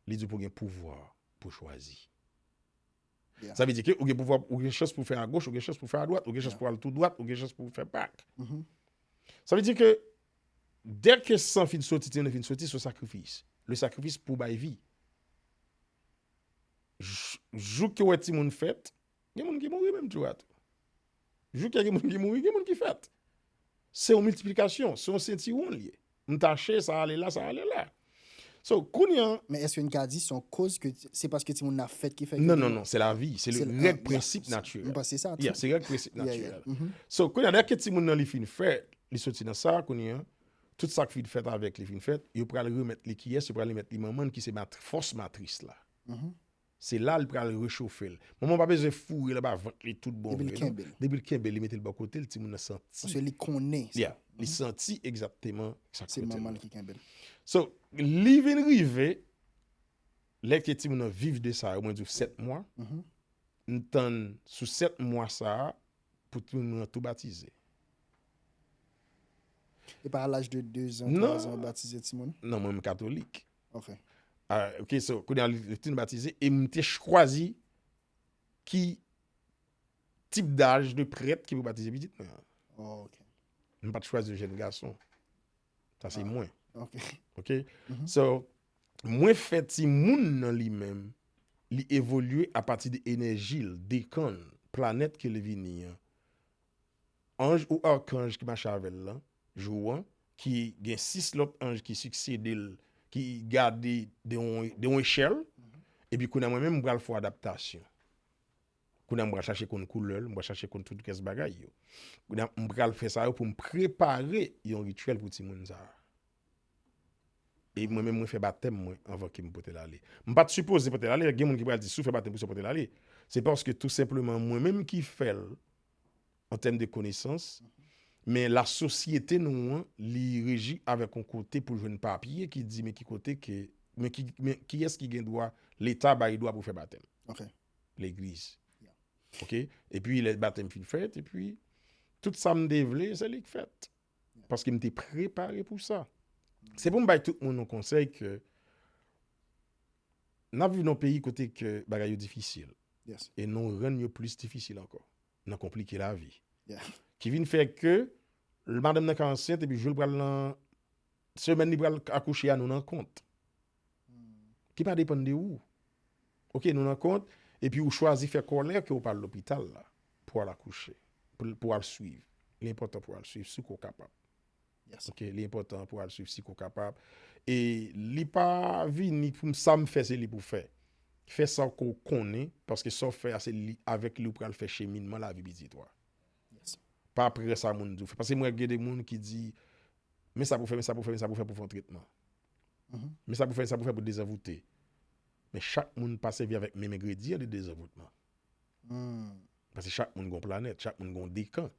Li di w pou w gen pouvwa pou w chwazi. Yeah. Sa vle di ke ou gen pouvwa, ou gen chans pou w fè agoch, ou gen chans pou w fè adwat, ou gen chans Yeah. pou w al tou dwat, ou gen chans pou w fè pak. Mhm. Sa vle di ke dè ke san fin soti, timoun fin soti, se yon sakrifis. Le sakrifis pou bay vi. J- Jou ke w wè timoun fèt, gen moun ki mouri menm tou a tou. Jou ke gen moun ki mouri, gen moun ki fèt. Se yon miltiplikasyon, se yon sentiwon li ye. M tache, sa ale la, sa ale la. So, kounye a, Men èske n ka di se yon koz ke se paske timoun nan fèt ki fè ke non, gen- non, non, se lavi, se Se le l- règ ah, prensip yeah. natirèl. M panse sa tou. Yeah, se règ prensip Yeah, yeah. natirèl. Mhm. So, kounye a, dè ke timoun nan li fin fèt, li soti nan sa, kounye a, tout sa k fin fèt avèk li fin fèt, yo pral remèt li kiyès, yo pral remèt li manman n ki se mat, fòs matris la. Mhm. Se la l pral rechofe l. Manman pa bezwen foure l anba vant li tout bon Depi l vre, non. Kenbe l. Depi l kenbe l, li mete l bò kote l, timoun nan santi. Paske li konnen. Yeah, li santi egzakteman sa k Se fèt manman la. L ki kenbe l. So, li vin rive, lè ke timoun nan viv de sa, yo mwen di w sèt mwa, Mhm. m tann sou sèt mwa sa a, pou timoun nan tou batize. E pa a laj de dezan, Non. twazan, yo batize timoun? Non, mwen, m katolik. Ok. Ah, ok, so, kounye a, li, li fin batize, e m te chwazi ki tip daj de prèt ki pou batize pitit mwen an. Oh, ok. M pa t chwazi yon jèn gason. Sa se Ah. Mwen. Ok. Ok? So, mwen fè timoun nan li menm, li evolye apati de enèji l, dekan l, planèt ke li vini an. Anj ou akanj ki mache avè l lan, jou an, ki gen sis lòt anj ki siksede l, ki gade de yon, de yon echèl, epi kounye a mwen menm, m pral fè adaptasyon. Kounye a m pral chache konn koulè l, m pral chache konn tout kès bagay yo. Kounye a m pral fè sa yo pou m prepare yon rityèl pou timoun sa a. E mwen menm, mwen fè batèm mwen anvan ke m pote l ale. M pa t sipoze pote l ale, gen moun ki pral di, "Si w fè batèm pou sa, w pote l ale." Se paske tou senpleman, mwen menm ki fè l, an tèm de konesans, men lasosyete nou an, li reji avèk yon kote pou jwenn papye ki di, men ki kote ke, men ki, men kiyès ki gen dwa, Leta bay dwa pou fè batèm. Ok. Legliz. Yeah. Ok? Epi, lè batèm fin fèt, epi, tout sa m te vle, se li k fèt. Paske m te prepare pou sa. Se pou m bay tout moun yon konsèy ke n ap viv nan yon peyi kote ke bagay yo difisil. Yes. E nou rann yo plis difisil ankò. Nan konplike lavi. Yeah. Ki vin fè ke l- madanm nan ka ansent epi jou l pral nan semèn li pral akouche a nou nan kont. Ki pa depann de ou. Ok, nou nan kont, epi ou chwazi fè kòlè ke ou pa al lopital la pou al akouche, pou, pou al swiv. Li enpòtan pou al swiv si ke w kapab. Yes. Ok, li enpòtan pou al swiv si ke w kapab. E li pa vini pou m- sa m fè, se li pou fè. Fè sa ke w konnen, paske sa w fè a, se li, avèk li ou pral fè cheminman lavi pitit ou a. Yes. Pa prè sa moun di w fè. Paske mwen gen de moun ki di, men sa pou fè, men sa pou fè, men sa pou fè pou fè yon tretman. Men sa pou fè, men sa pou fè pou dezanvoute. Men chak moun pa sèvi avèk menm engredyan de dezanvoutman. Paske chak moun gen yon planèt, chak moun gen yon dekan.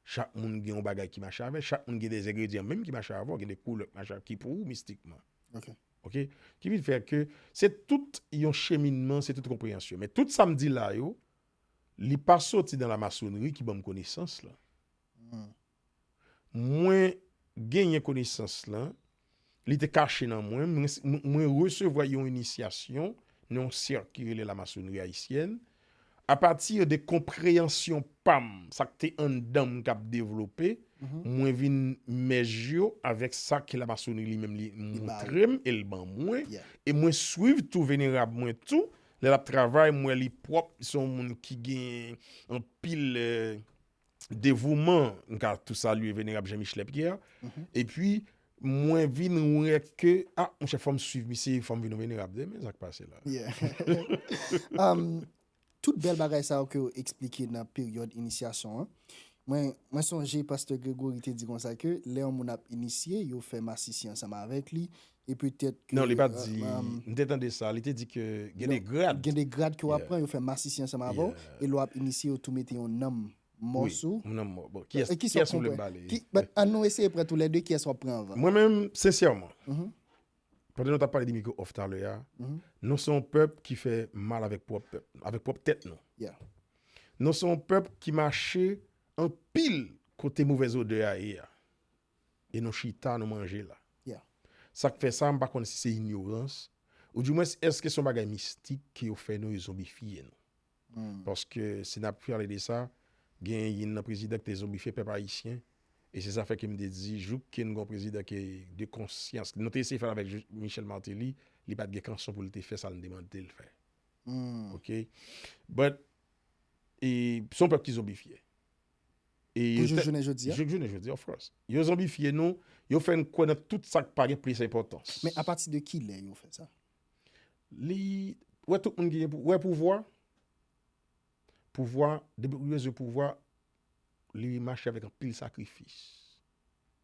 Chak moun gen yon bagay ki mache avè l, chak moun gen de engredyan menm ki mache avè w, gen de koulè ki mache avè ki pou ou mistikman. Ok. Ok? Ki vin fè ke se tout yon cheminman, se tout konpreyansyon. Men tout sa m di la yo, li pa soti nan lamasonri ki ban m konesans la. Mwen genyen konesans lan, li te kache nan mwen, mwen, mwen resevwa yon inisyasyon nan yon sèk ki rele lamasonri ayisyèn. Apati de konpreyansyon pa m, sa k te anndan m k ap devlope, mwen vin mèj yo avèk sa ke lamasonri li menm li Li ba montre m e l ban mwen. Yeah. E mwen swiv tou venerab mwen tou. Lè l ap travay, m wè li pwòp, se yon moun ki gen anpil, eh, devouman, m ka tou salye venerab Jean Michelet Pierre. Epi, mwen vin wè ke, ah, monchè, fò m swiv misye, fò m vin yon venerab. Men sa k pase la. Yeah. Um, tout bèl bagay sa yo ke w eksplike nan peryòd inisyasyon an. Mwen, mwen sonje Pastè Gregory te di konsa ke lè yon moun ap inisye, yo fè masisi ansanm avèk li, e petèt ke... Non, li pa t euh, di, um, m te tande sa, li te di ke gen de grad. Gen de grad ke w ap Yeah. pran, yo fè masisi ansanm avè w, Yeah. e lè w ap inisye, yo tou mete yon nanm mò Wi, sou. Yon nanm mò. Bon, kiyès, E kisa w kiyès ou vle m konprann? pale? Ki, but, an nou eseye pran tou lè de, kiyès w ap pran anvan? Mwen menm, sensèman, Mhm. pandan nou t ap pale de micro off talè a, Mhm. nou se yon pèp ki fè mal avèk pwòp pèp, avèk pwòp tèt nou. Yeah. Nou se yon pèp ki mache anpil kote movèz odè a ye a. E nou chita, nou manje la. Yeah. Sa k fè sa, m pa konn si se inyorans, ou dimwens, èske se yon bagay mistik ke yo fè nou, yo zonbifye nou? Mm. Paske si n ap pale de sa, gen youn nan prezidan ki te zonbifye pèp ayisyen. E se sa fè ke m te di, jouk ke n gon prezidan ki de konsyans, nou te eseye fè l avèk Ju- Michel Martelly, li pa t gen kanson pou l te fè sa l te mande l fè. Mm. Ok? But, e, se yon pèp ki zonbifye. E Pou yo jouk te- jounen jodi a? Jouk jounen jodi, of course. Yo zonbifye nou, yo fè n kwè nan tout sa k pa gen plis enpòtans. Men apati de ki lè yo fè sa? Li, wè tout moun genyen pou, wè pouvwa, pouvwa, depi ou bezwen pouvwa, li mache avèk anpil sakrifis,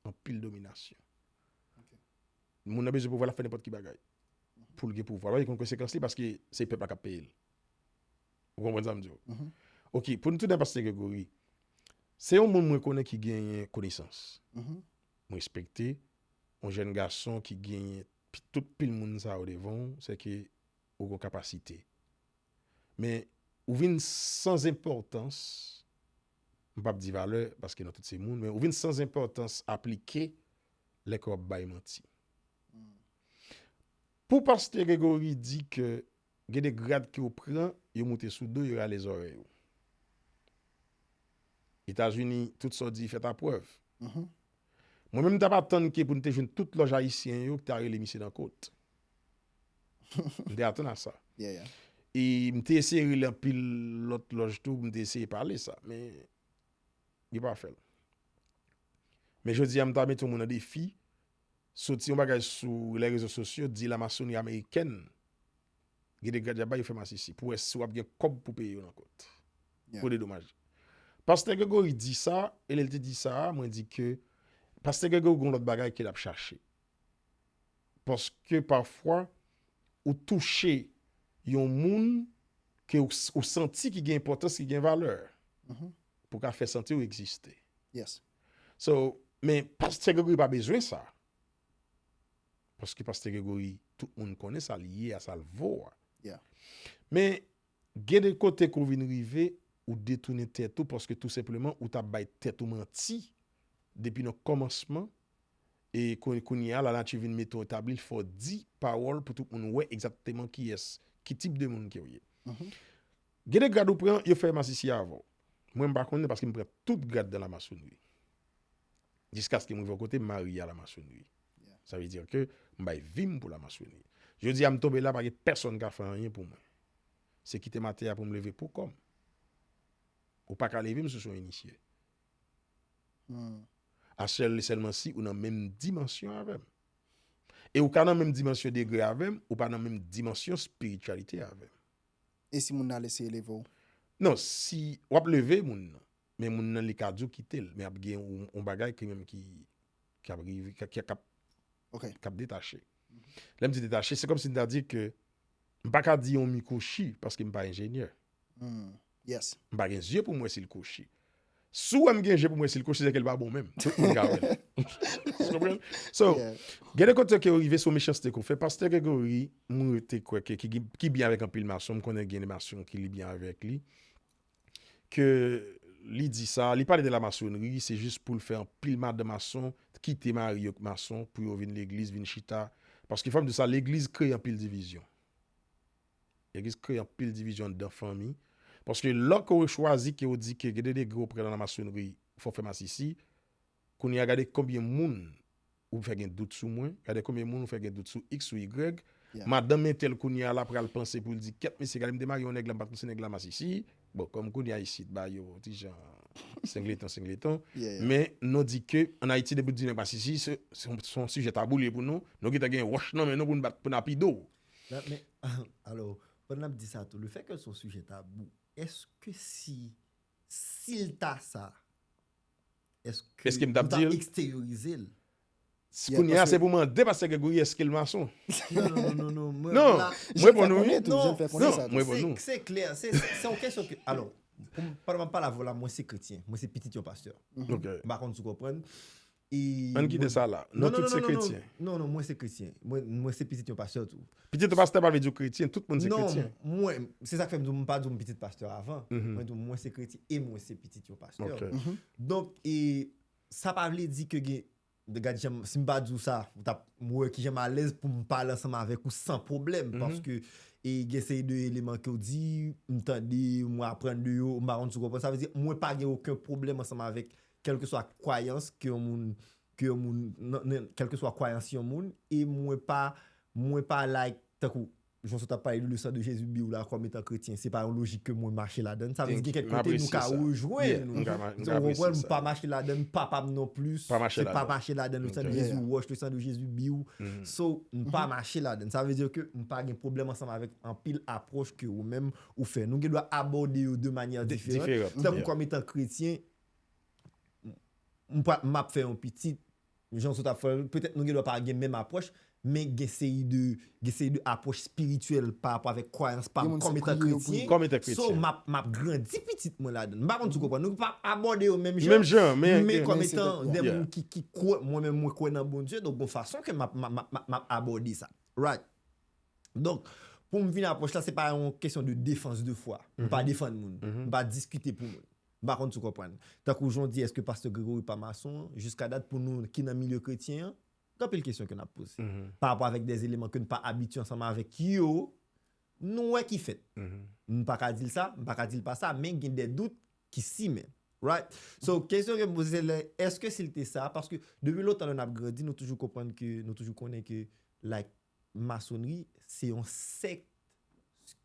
anpil dominasyon. Ok. Moun nan bezwen pouvwa, l ap fè nenpòt ki bagay pou l gen pouvwa. L pa gen konn konsekans li paske se pèp la k ap peye l. Ou konprann sa m di w? Mhm. Ok, pou n tounen a Pastè Gregory, se yon moun mwen konnen ki genyen konesans. Mhm. Mwen respekte, yon jèn gason ki genyen pi- tout pil moun sa yo devan w, se ke ou gon kapasite. Men, ou vin san enpòtans, m p ap di valè, paske nou tout se moun, men ou vin san enpòtans aplike lè ke w ap bay manti. Pou Pastè Gregory di ke gen de grad ke w pran, yo moute sou do, yo rale zòrèy ou. Etazini, tout sa w di, fèt aprèv. Mhm. Mwen menm, m t ap atann ke pou n te jwenn tout lòj ayisyen yo ki ta rele misye nan kot. M te atann a sa. Yeah, yeah. E m te eseye rele anpil lòt lòj tou, m te eseye pale sa, men yo pa fè l. Men jodi a, m ta mete yon moun an defi, soti yon bagay sou lè rezo sosyo, di lamasonri amerikèn gen de grad y ap bay, yo fè masisi, pou wè si w ap gen kòb pou peye yo nan kot. Yeah. Pou dedomaj. Pastè Gregory di sa, e lè l te di sa, mwen di ke Pastè Gregory gen yon lòt bagay ke l ap chache. Paske pafwa, ou touche yon moun ke ou, ou santi ki gen enpòtans, ki gen valè, Mhm. pou ka fè santi w egziste. Yes. So, men Pastè Gregory pa bezwen sa. Paske Pastè Gregory, tout moun konnen sa l ye a, sa l vo a. Yeah. Men, gen de kote ke w vin rive, ou detounen tèt ou, paske tou senpleman, ou t ap bay tèt ou manti depi nan kòmansman, e kou-, kounye a, lanati vin mete w etabli l, fè w di pawòl pou tout moun wè egzakteman kiyès, ki tip de moun ke w ye. Mhm. Gen de grad ou pran, yo fè masisi avè w. Mwen, m pa konnen paske m pran tout grad nan lamasonri. Jiskaske m rive yon kote, m marye a lamasonri. Yeah. Sa vle di ke m bay vi m pou lamasonri. Jodi a, m tonbe la, pa gen pèsonn ka fè anyen pou mwen. Se kite m atè a pou m leve pou kò m. Ou pa ka leve m si w se yon inisye. Hmm. A sèl e sèlman si ou nan menm dimansyon avè m. E ou ka nan menm dimansyon degre avè m, ou pa nan menm dimansyon espirityalite avè m. E si moun nan al eseye leve w? Non, si w ap leve moun nan, men moun nan li ka di w kite l, men ap gen yon, yon bagay ki menm ki, ki ap rive, ki, ki, k ap, Ok. k ap detache. Lè m di detache, se kòmsi m ta di ke m pa ka di yon mi kwochi paske m pa enjenyè. Hmm. Yes. M pa gen zye pou m wè si l kwochi. Si w wè m gen je pou m wè si l kwochi, se ke l pa bon menm. Tout moun ka wè l. Ou konprann? So, Yeah. gen de kote ke w rive sou mechanste ke w fè. Pastè Gregory, mwen te kwè ke ki, ki byen avèk anpil mason, m konnen gen de mason ki li byen avèk li. Ke li di sa, li pale de lamasonri, se jis pou l fè anpil madan mason kite mari yo k mason pou yo vin legliz, vin chita. Paske fò m di sa, legliz kreye anpil divizyon. Legliz kreye anpil divizyon anndan fanmi. Paske lè ke w chwazi ke w di ke gen de degre w pran nan lamasonri, fò w fè masisi, kounye a gade konbyen moun ou fè gen dout sou mwen, gade konbyen moun ou fè gen dout sou X, sou Y. Yeah. Madanm entèl kounye a la pral panse pou l di, kèt mesye, gade m te marye yon nèg la, m pa t konn se nèg la masisi. Bon, kòm kounye a isit, ba yo, ti jan, sengleton, sengleton. Yeah, yeah. Men, nou di ke, ann Ayiti, depi w di nèg masisi, se, se yon, se yon sijè tabou li ye pou nou. Nou gentan gen wòch nan men nou pou n bat, pou n apide w. Nan, men, alò, pandan n ap di sa tou, le fè ke l se yon sijè tabou, èske si, si l ta sa, èske Èske m t ap nou ta di l? Eksteriorize l? Si Yeah, kounye a, paske se pou mande pastè Gregory, èske l mason? Non, non, non, non, non. Non, La, mwen pou nou, wi. Tou, jan fè konnen Non, sa. mwen pou Se nou. Se klè, se se- se yon kesyon ke, alò, pou m, pandan m ap pale avè w la, mwen se kretyen, mwen se pitit yon pastè. Ok. M pa konn si w konprann. E Ann kite mwen- sa la. Non, Nou non, tout se non, non, non. kretyen. Non, non, mwen se kretyen. Mwen, mwen se pitit yon pastè tou. Pitit yon pastè pa vle di w kretyen, tout moun se Non, kretyen. Mwen, se sa k fè m di w, m pa di w m pitit pastè avan. Mhm. Mwen di w mwen se kretyen e mwen se pitit yon pastè. Ok. Mhm. Donk, e, sa pa vle di ke gen, gad jan, si m pa di w sa, ou t ap, m wè ki jan m alèz pou m pale ansanm avèk ou san pwoblèm, Mhm. paske, e, gen seri de eleman ke w di, m tande, mwen aprann de yo, m pa konn si w konprann. Sa vle di, mwen pa gen okenn pwoblèm ansanm avèk kèlkeswa kwayans ke yon moun, ke yon moun, nan, nan, kèlkeswa kwayans yon moun, e mwen pa, mwen pa like, tankou, jan w sot ap pale de le sang de Jésus biw la kòm etan kretyen, se pa yon lojik ke mwen mache ladann. Sa vle di gen kèk kote nou ka rejwenn nou. M ka ma- m Ou ka apresye konprann, m sa. Pa mache ladann, papa m non plis, Pa mache se pa ladann. mache ladann, le sang de Ok. Jésus Yeah. wòch, le sang de Jésus biw. Mhm. So, m pa mache ladann. Sa vle di ke m pa gen pwoblèm ansanm avèk anpil apwòch ke ou menm ou fè. Nou gen dwa abòde yo de manyè De- diferan. Diferan. Tankou Yeah. kòm etan kretyen, m pa, m ap fè yon pitit, jan w sot ap fè, petèt nou gen dwa pa gen menm apwòch, men gen seri de, gen seri de apwòch espirityèl pa rapò avèk kwayans pa Gen m moun kòm se etan priye yo kretyen. Kòm etan So, kretyen. m ap, m ap grandi pitit mwen ladann. M pa konn si w konprann. Nou pa abòde yo menm jan. Menm jan, men Men kòm Men se etan tèt de Yeah. moun ki, ki kwè, mwen menm mwen kwè nan Bondye, donk gon fason ke m ap, m ap, m ap, m ap abòde sa. Right. Donk, pou m vin apwòch la, se pa yon kesyon de defans de fwa. M pa defann moun. M pa diskite pou moun. M pa konn si w konprann. Tankou jan w di, èske pastè Gregory pa mason? Jiska dat, pou nou ki nan milye kretyen an, gen anpil kesyon ke n ap poze. Mhm. Pa rapò avèk de eleman ke n pa abitye ansanm avèk yo, nou wè ki fèt. Mhm. M pa ka di l sa, m pa ka di l pa sa, men gen de dout ki simen. Right? So, kesyon ke m poze se lè, èske si l te sa, paske depi lontan lè n ap grandi, nou toujou konprann ke, nou toujou konnen ke, like, masonri, se yon sèk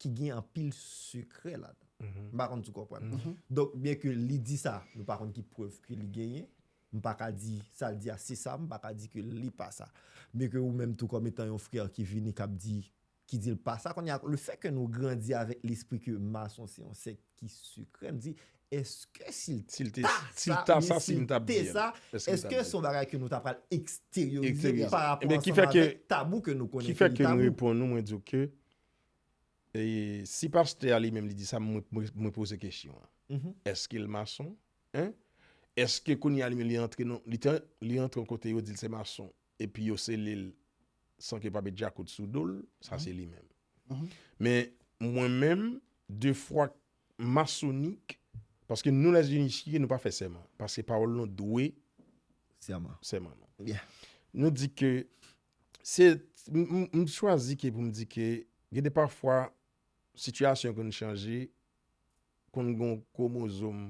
ki gen anpil sekrè ladan. M pa konn si w konprann. Donk, byen ke li di sa, nou pa konn ki prèv ke li genyen. M pa ka di sa l di a se sa, m pa ka di ke li pa sa. Byen ke ou menm tou kòm etan yon frè ki vini k ap di, ki di l pa sa, kounye a, le fè ke nou grandi avèk lespri ke mason se yon sèk ki sekrè, m di, èske si l Si l te, ta si l sa, ta oubyen sa, si si l m t ap te di l. sa, Èske m t ap èske di se yon bagay ke nou ta pral l? eksteriorize Eksteriorize. pa rapò Ebyen, ki ansanm fè ke, avèk tabou ke nou konnen ki ke fè li ke m tabou? Reponn ou, mwen di w ke, e, si pastè a li menm li di sa, mwen, mwen, mwen poze kesyon an. Èske l mason? Hein? Èske kounye a li menm li antre nan, li te, li antre yon kote yo di l se mason, epi yo sele l san ke pa met djakout sou do l, sa se li menm. Men mwen menm, de fwa masonik, paske nou les initiés, nou pa fè sèman, paske pawòl nou dwe Sèman. Sèman nou. Yeah. Nou di ke, se, m, m, m chwazi ke pou m di ke, gen de pafwa, sitiyasyon konn chanje, konn gon kwomozòm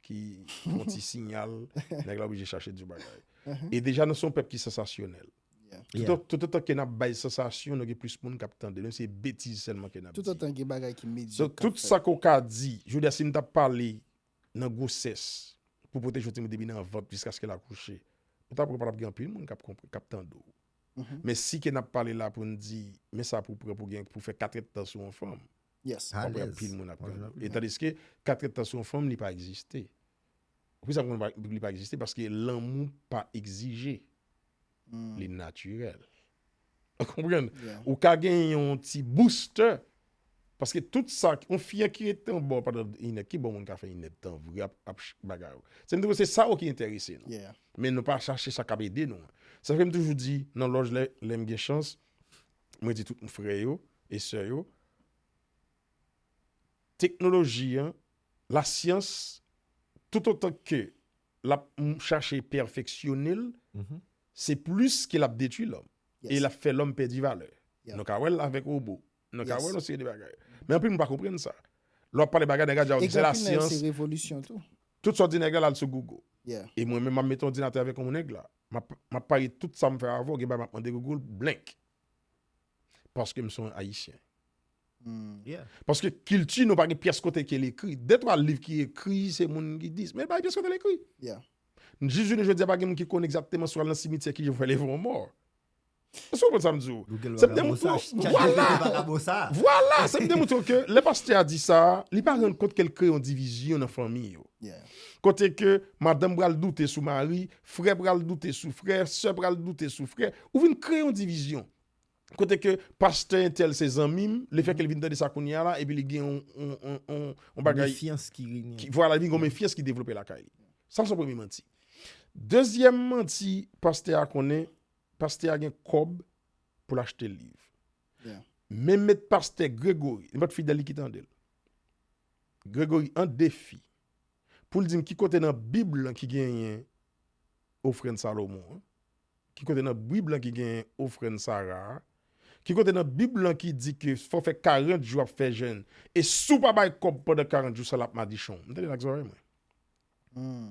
ki fè yon ti siyal, nèg la oblije chache di bagay. E deja, nou se yon pèp ki sansasyonèl. Yeah. Tout, Yeah. tout otan ke n ap bay sansasyon, nou gen plis moun k ap tande. Menm si se betiz sèlman ke n ap Tout di. Otan gen bagay ki medyòk. So, tout sa ke w ka di, jodi a, si m t ap pale nan gwosès, pou pwoteje yon timoun depi nan vant jiskaske l akouche, ou ta pran pa t ap gen anpil moun k ap konprann, k ap tande w. Men si ke n ap pale la pou n di, men sa pou pran pou gen, pou fè kat èdtan sou yon fanm, Yes. w ap wè Alèz. Anpil moun ap Mwen tande jwenn w. Etandiske kat èdtan sou yon fanm, li pa egziste. Pou sa, li pa egziste? Paske lanmou pa egzije. Li natirèl. Ou konprann? Yeah. Ou ka gen yon ti booster. Paske tout sa, yon fi ki rete anba w pandan inè, ki bon moun ka fè inè tan vre ap, ap ch- bagay ou. Se m di w se sa ou ki enterese nou. Yeah. Men nou pa chache sa k ap ede nou. Sa fè m toujou di, nan lòj lè, lè m gen chans, mwen di tout frè yo e sè yo, teknoloji an, lasyans, tout otan ke l ap m- chache pèfeksyone l, se plis ke l ap detwi lòm. E Yes. L ap fè lòm pèdi valè. Yeah. Nou ka wè l avèk wobo. Nou ka Yes. wè l yon seri de bagay. Men anpil moun pa konprann sa. Lè w ap pale bagay, nèg la di a, se Egzanp, se lasyans. Revolisyon tou. Tout sa w di nèg la, l al sou Google. Yeah. E mwen menm, m ap mete òdinatè avèk yon nèg la. M ap, m ap pale tout sa m fè avè w, gen bagay m ap mande Google, blank. Paske m se yon Ayisyen. Mm. Yeah. Paske kilti nou pa gen pyès kote ke l ekri. De twa liv ki ekri, se moun ki di. Men pa gen pyès kote l ekri. Yeah. Jis jounen jodi a, pa gen moun ki konn egzakteman si w al nan simityè ki jan pou fè leve yon mò. Èske w konprann sa m di w? Google Se m demontre w. Vwala! Vwala! Se m demontre w ke lè pastè a di sa, li pa rann kont ke l kreye yon divizyon nan fanmi yo. Yeah. Kote ke madanm pral doute sou mari, frè pral doute sou frè, sè pral doute sou frè, ou vin kreye yon divizyon. Kote ke pastè entèl se zanmi m, lefè ke l vin tande sa kounye a la, epi li gen yon, yon, yon, yon, yon bagay Mefyans ki genyen. ki, vwala, li vin gen yon mefyans ki devlope lakay li. Sa se yon premye manti. Dezyèm manti, pastè a konnen, pastè a gen kòb pou l achte liv. Yeah. Men met pastè Gregory, nenpòt fidèl li ki tande l. Gregory an defi pou l di m ki kote nan Bib lan ki genyen ofrann Salomon an, ki kote nan Bib lan ki genyen ofrann Sara a, ki kote nan Bib lan ki di ke fò w fè karant jou ap fè jèn, e si w pa bay kòb pandan karant jou sa l ap madichon w. M tande l ak zòrèy mwen.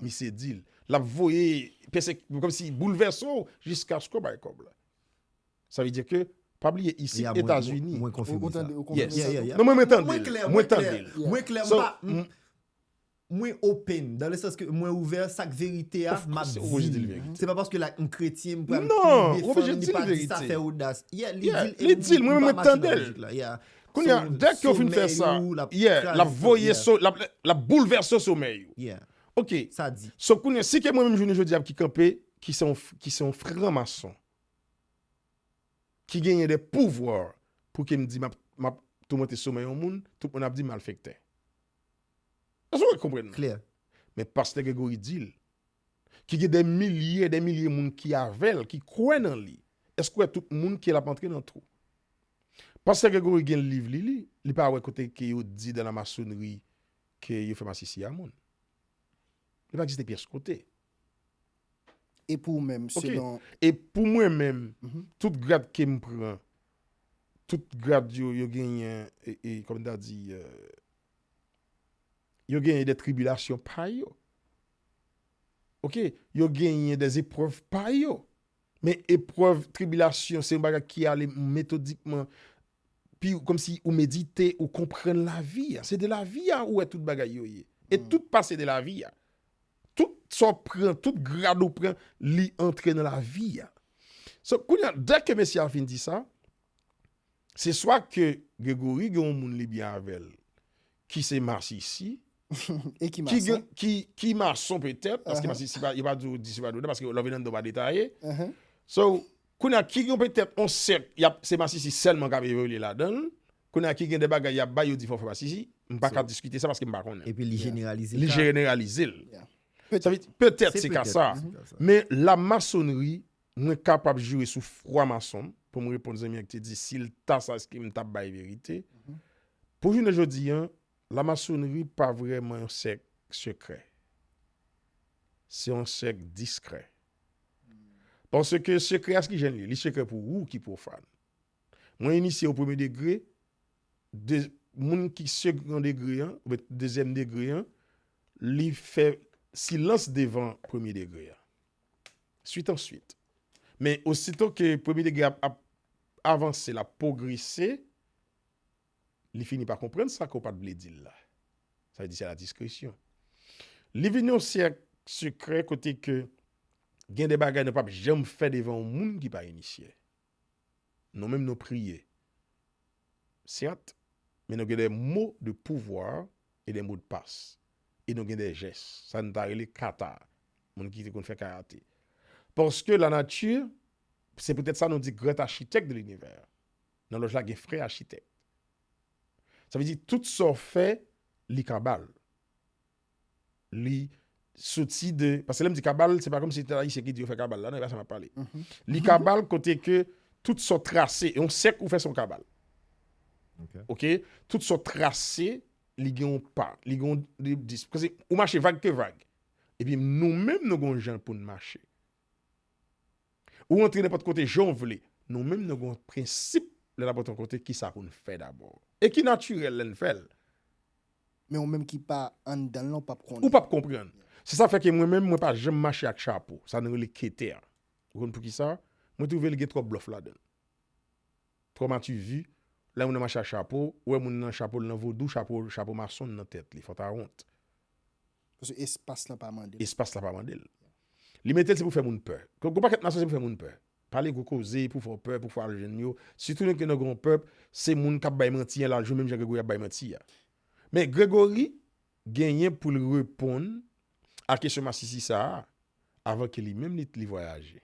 Misye di l. L ap voye pèse, kòmsi boulvèse w jiskaske w bay kòb la. Sa vle di ke, pa bliye, isit Ya, mwen- Etazini. Mwen konfime Ou sa. tande, ou Yes. konfime sa tou? Non, mwen, mwen tande Mwen l. klè, Mwen mwen tande klè. l. Mwen klè, So, mwen pa- m- Mwen open, dans le sens que mwen ouvè, sa k verite a, Of m ap course, ou oblije di l di. verite. Se pa paske like, m kretyen, m pral Non, pi ou oblije defann, di li l pa di sa, verite. fè odas. Yeah, li Yeah, di l, li e di l, mwen m pa menm, mwen mache nan tande l. lojik la, yeah. Kounye a, So, dèk yo fin fè somèy sa, ou, l ap yeah, l ap kraze, voye, yeah. so, l ap, l ap boulvèse somèy ou. Yeah. Ok. Sa di. So, kounye a, si ke mwen menm jounen jodi a ki kanpe, ki se yon, ki se yon franmason, ki genyen de pouvwa pou ke m di m ap, m ap toumante somèy yon moun, tout moun ap di malfektè. Èske w konprann? Klè. Men pastè Gregory di l, ki gen de milye, de milye moun ki avè l, ki kwè nan li. Èske w wè tout moun ke l ap antre nan twou? Pastè Gregory gen liv li li, li pa wè kote ke yo di dans la maçonnerie ke yo fè masisi a moun. Li pa egziste pyès kote. E pou ou menm, Ok. selon E pou mwen menm, tout grad ke m pran, tout grad yo, yo genyen, e, e, kòm ta di, euh, yo genyen de tribilasyon pa yo. Ok, yo genyen des épreuves pa yo. Men eprèv, tribilasyon, se yon bagay ki ale metodikman, pi kòmsi ou medite, ou konprann lavi a. Se de lavi a ou wè tout bagay yo ye. E tout pase de lavi a. Tout sa w pran, tout grad ou pran, li antre nan lavi a. So, kounye a, dè ke mesye a fin di sa, se swa ke Gregory gen yon moun li byen avè l, ki se masisi, E ki ki, gen, mason. ki, ki mason petèt, paske Ahan. masisi pa, yo pa di w di se pa de paske lè w vin anndan w pa detaye. Ahan. So, kounye a ki gen petèt yon sèk, y ap, se masisi sèlman k ap evolye ladan l. Kounye a ki gen de bagay y ap bay, yo di fò w fè masisi. M pa ka diskite sa paske m pa konnen. Epi li jeneralize Li ka. Jeneralize l. Yeah. Sa vle di, petèt se ka sa. Se ka sa. Men la masonri, mwen kapab jire sou fwa mason pou m reponn zanmi an ki te di si l ta sa èske m t ap bay verite. Pou jounen jodi an, la masonri pa vrèman yon sèk sekrè. Se yon sèk diskrè. Paske sekrè a ki jan l ye? Li sekrè pou ou ki pwofàn. Mwen inisye o premye degre, de, moun ki segon degre an, oubyen dezyèm degre an, li fè silans devan premye degre an. Swit answit. Men osito ke premye degre ap, ap avanse, l ap pwogrese, li fini pa konprann sa ke w pa t vle di l la. Sa vle di se la diskresyon. Li vin yon sèk sekrè kote ke gen de bagay nou p ap janm fè devan yon moun ki pa inisye. Nou menm nou priye. Sèt, men nou gen de mo de pouvwa e de mo de pas. E nou gen de jès. Sa nou ta rele kata. Moun ki te konn fè karate. Paske lanati, se poutèt sa nou di grand architecte de l'univers. Nan lòj la gen frè achitèk. Sa vle di tout sa w fè, li kabal. Li soti de, paske lè m di kabal, se pa kòmsi se Ayisyen ki di yo fè kabal la, non, e pa sa m ap pale. Li kabal kote ke tout sa w trase, yon sèk ou fè se yon kabal. Ok. Ok? Tout sa w trase, li gen yon pa, li gen yon dis. Paske ou mache vag ke vag. Epi nou menm nou gen yon jan pou n mache. Ou antre nenpòt kote jan w vle. Nou menm nou gen yon prensip lè n ap antre yon kote ki sa pou n fè dabò. E ki natirèl lè n fè l. Men ou menm ki pa anndan l, ou p ap konnen. Ou p ap konprann. Se sa fè ke mwen menm, mwen pa janm mache ak chapo. Sa nou rele ketè. Ou konn poukisa? Mwen twouve l gen twòp blòf ladan l. Twò mativi, lè moun nan mache ak chapo, ou wè moun nan chapo l nan vodou, chapo, chapo mason nan tèt li, fò ta wont. Paske espas lan pa mande l. Espas la pa mande l. Li mete l se pou fè moun pè. Gon pakèt mason se pou fè moun pè. Pale gwo koze pou fè w pè, pou fè w al jwenn yo. Sitou lè ke nan gon pèp, se moun k ap bay manti an l al jwenn menm jan Gregory ap bay manti a. Men Gregory genyen pou l reponn a kesyon masisi sa a avan ke li menm li, li vwayaje.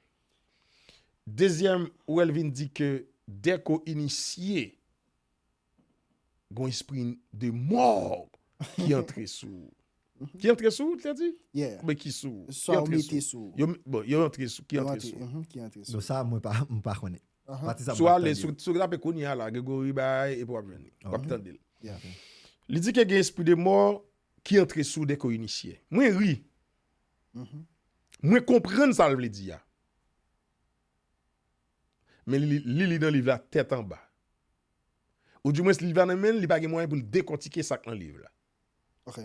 Dezyèm, ou wè l vin di ke dèk ou inisye, gon espri de mò ki antre sou ou. Ki antre sou ou, te di? Yeah. Men ki sou ou? Ki Swa ou antre mete sou sou ou? Yo, bon, yo antre sou, ki Yo antre antre, sou ou? Mhm, ki antre sou Non, sa, mwen pa, m pa konnen. Aha. Pati sa, Sou mwen ale, tande. Sou, sou tape kounye a la, Gregory bay, epi w ap jwenn li. W ap Ok. Tande l. Yeah. Li di ke gen espri de mò ki antre sou ou dèk ou inisye. Mwen ri. Mhm. Mwen konprann sa l vle di a. Men li, li, li nan liv la tèt anba. Ou di mwens liv la nan men l, li pa gen mwayen pou l dekòtike sa k nan liv la. Ok.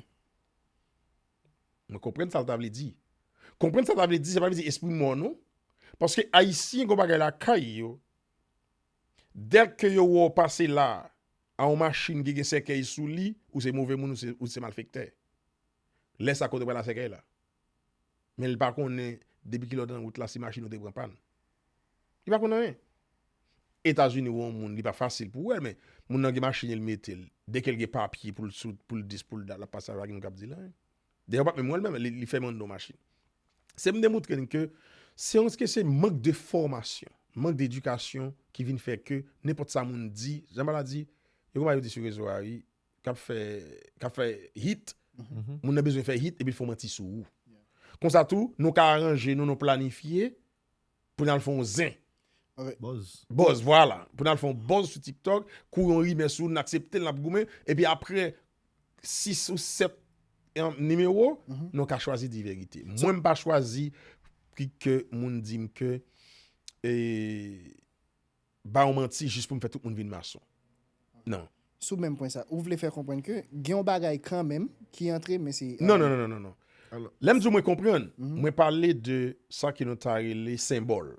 Mwen konprann sa l ta vle di. Konprann sa l ta vle di, se pa vle di espri mò non. Paske Ayisyen gon bagay lakay yo. Dèk ke yo wè w pase la, a yon machin ki gen sèkèy sou li, ou se move moun, ou se, ou se malfektè. Lè sa kote pral a sèkèy la. Men li pa konnen depi ki lè w nan wout la si machin ou te pran pàn. Li pa konn anyen. Etazini ou yon moun, li pa fasil pou wè l, men moun nan gen machin li mete l. Dèk l gen papye pou l sou, pou l dis, pou l dat, l ap pase avè yon moun k ap di l anyen. Dèyè w p ap menm wè l menm, li, li fèmen anndan yon machin. Se m demoutre n ke se yon ke se mank de fòmasyon, mank dedikasyon ki vin fè ke nenpòt sa moun di, jan m di, yo gon bagay yo di sou rezo a wi, k ap fè, k ap fè hit, moun nan bezwen fè hit epi l fè yon manti sou ou. Konsa tou, nou ka aranje nou, nou planifye pou n al fè yon zen. Buzz. Buzz, vwala. Pou n al fè yon buzz sou TikTok, kouri yon rimè sou ou, n aksepte l, n ap goumen, epi apre sis ou sèt nimewo, nou ka chwazi di verite. Mwen, m pa chwazi ki ke moun di m ke e, ba yon manti jis pou m fè tout moun vin mason. Non. Sou menm pwen sa, ou vle fè konprann ke gen yon bagay kanmenm ki antre, men se Non, non, non, non, non, non. Alò, Lè m di w mwen konprann, mwen pale de sa ke nou ta rele senbòl.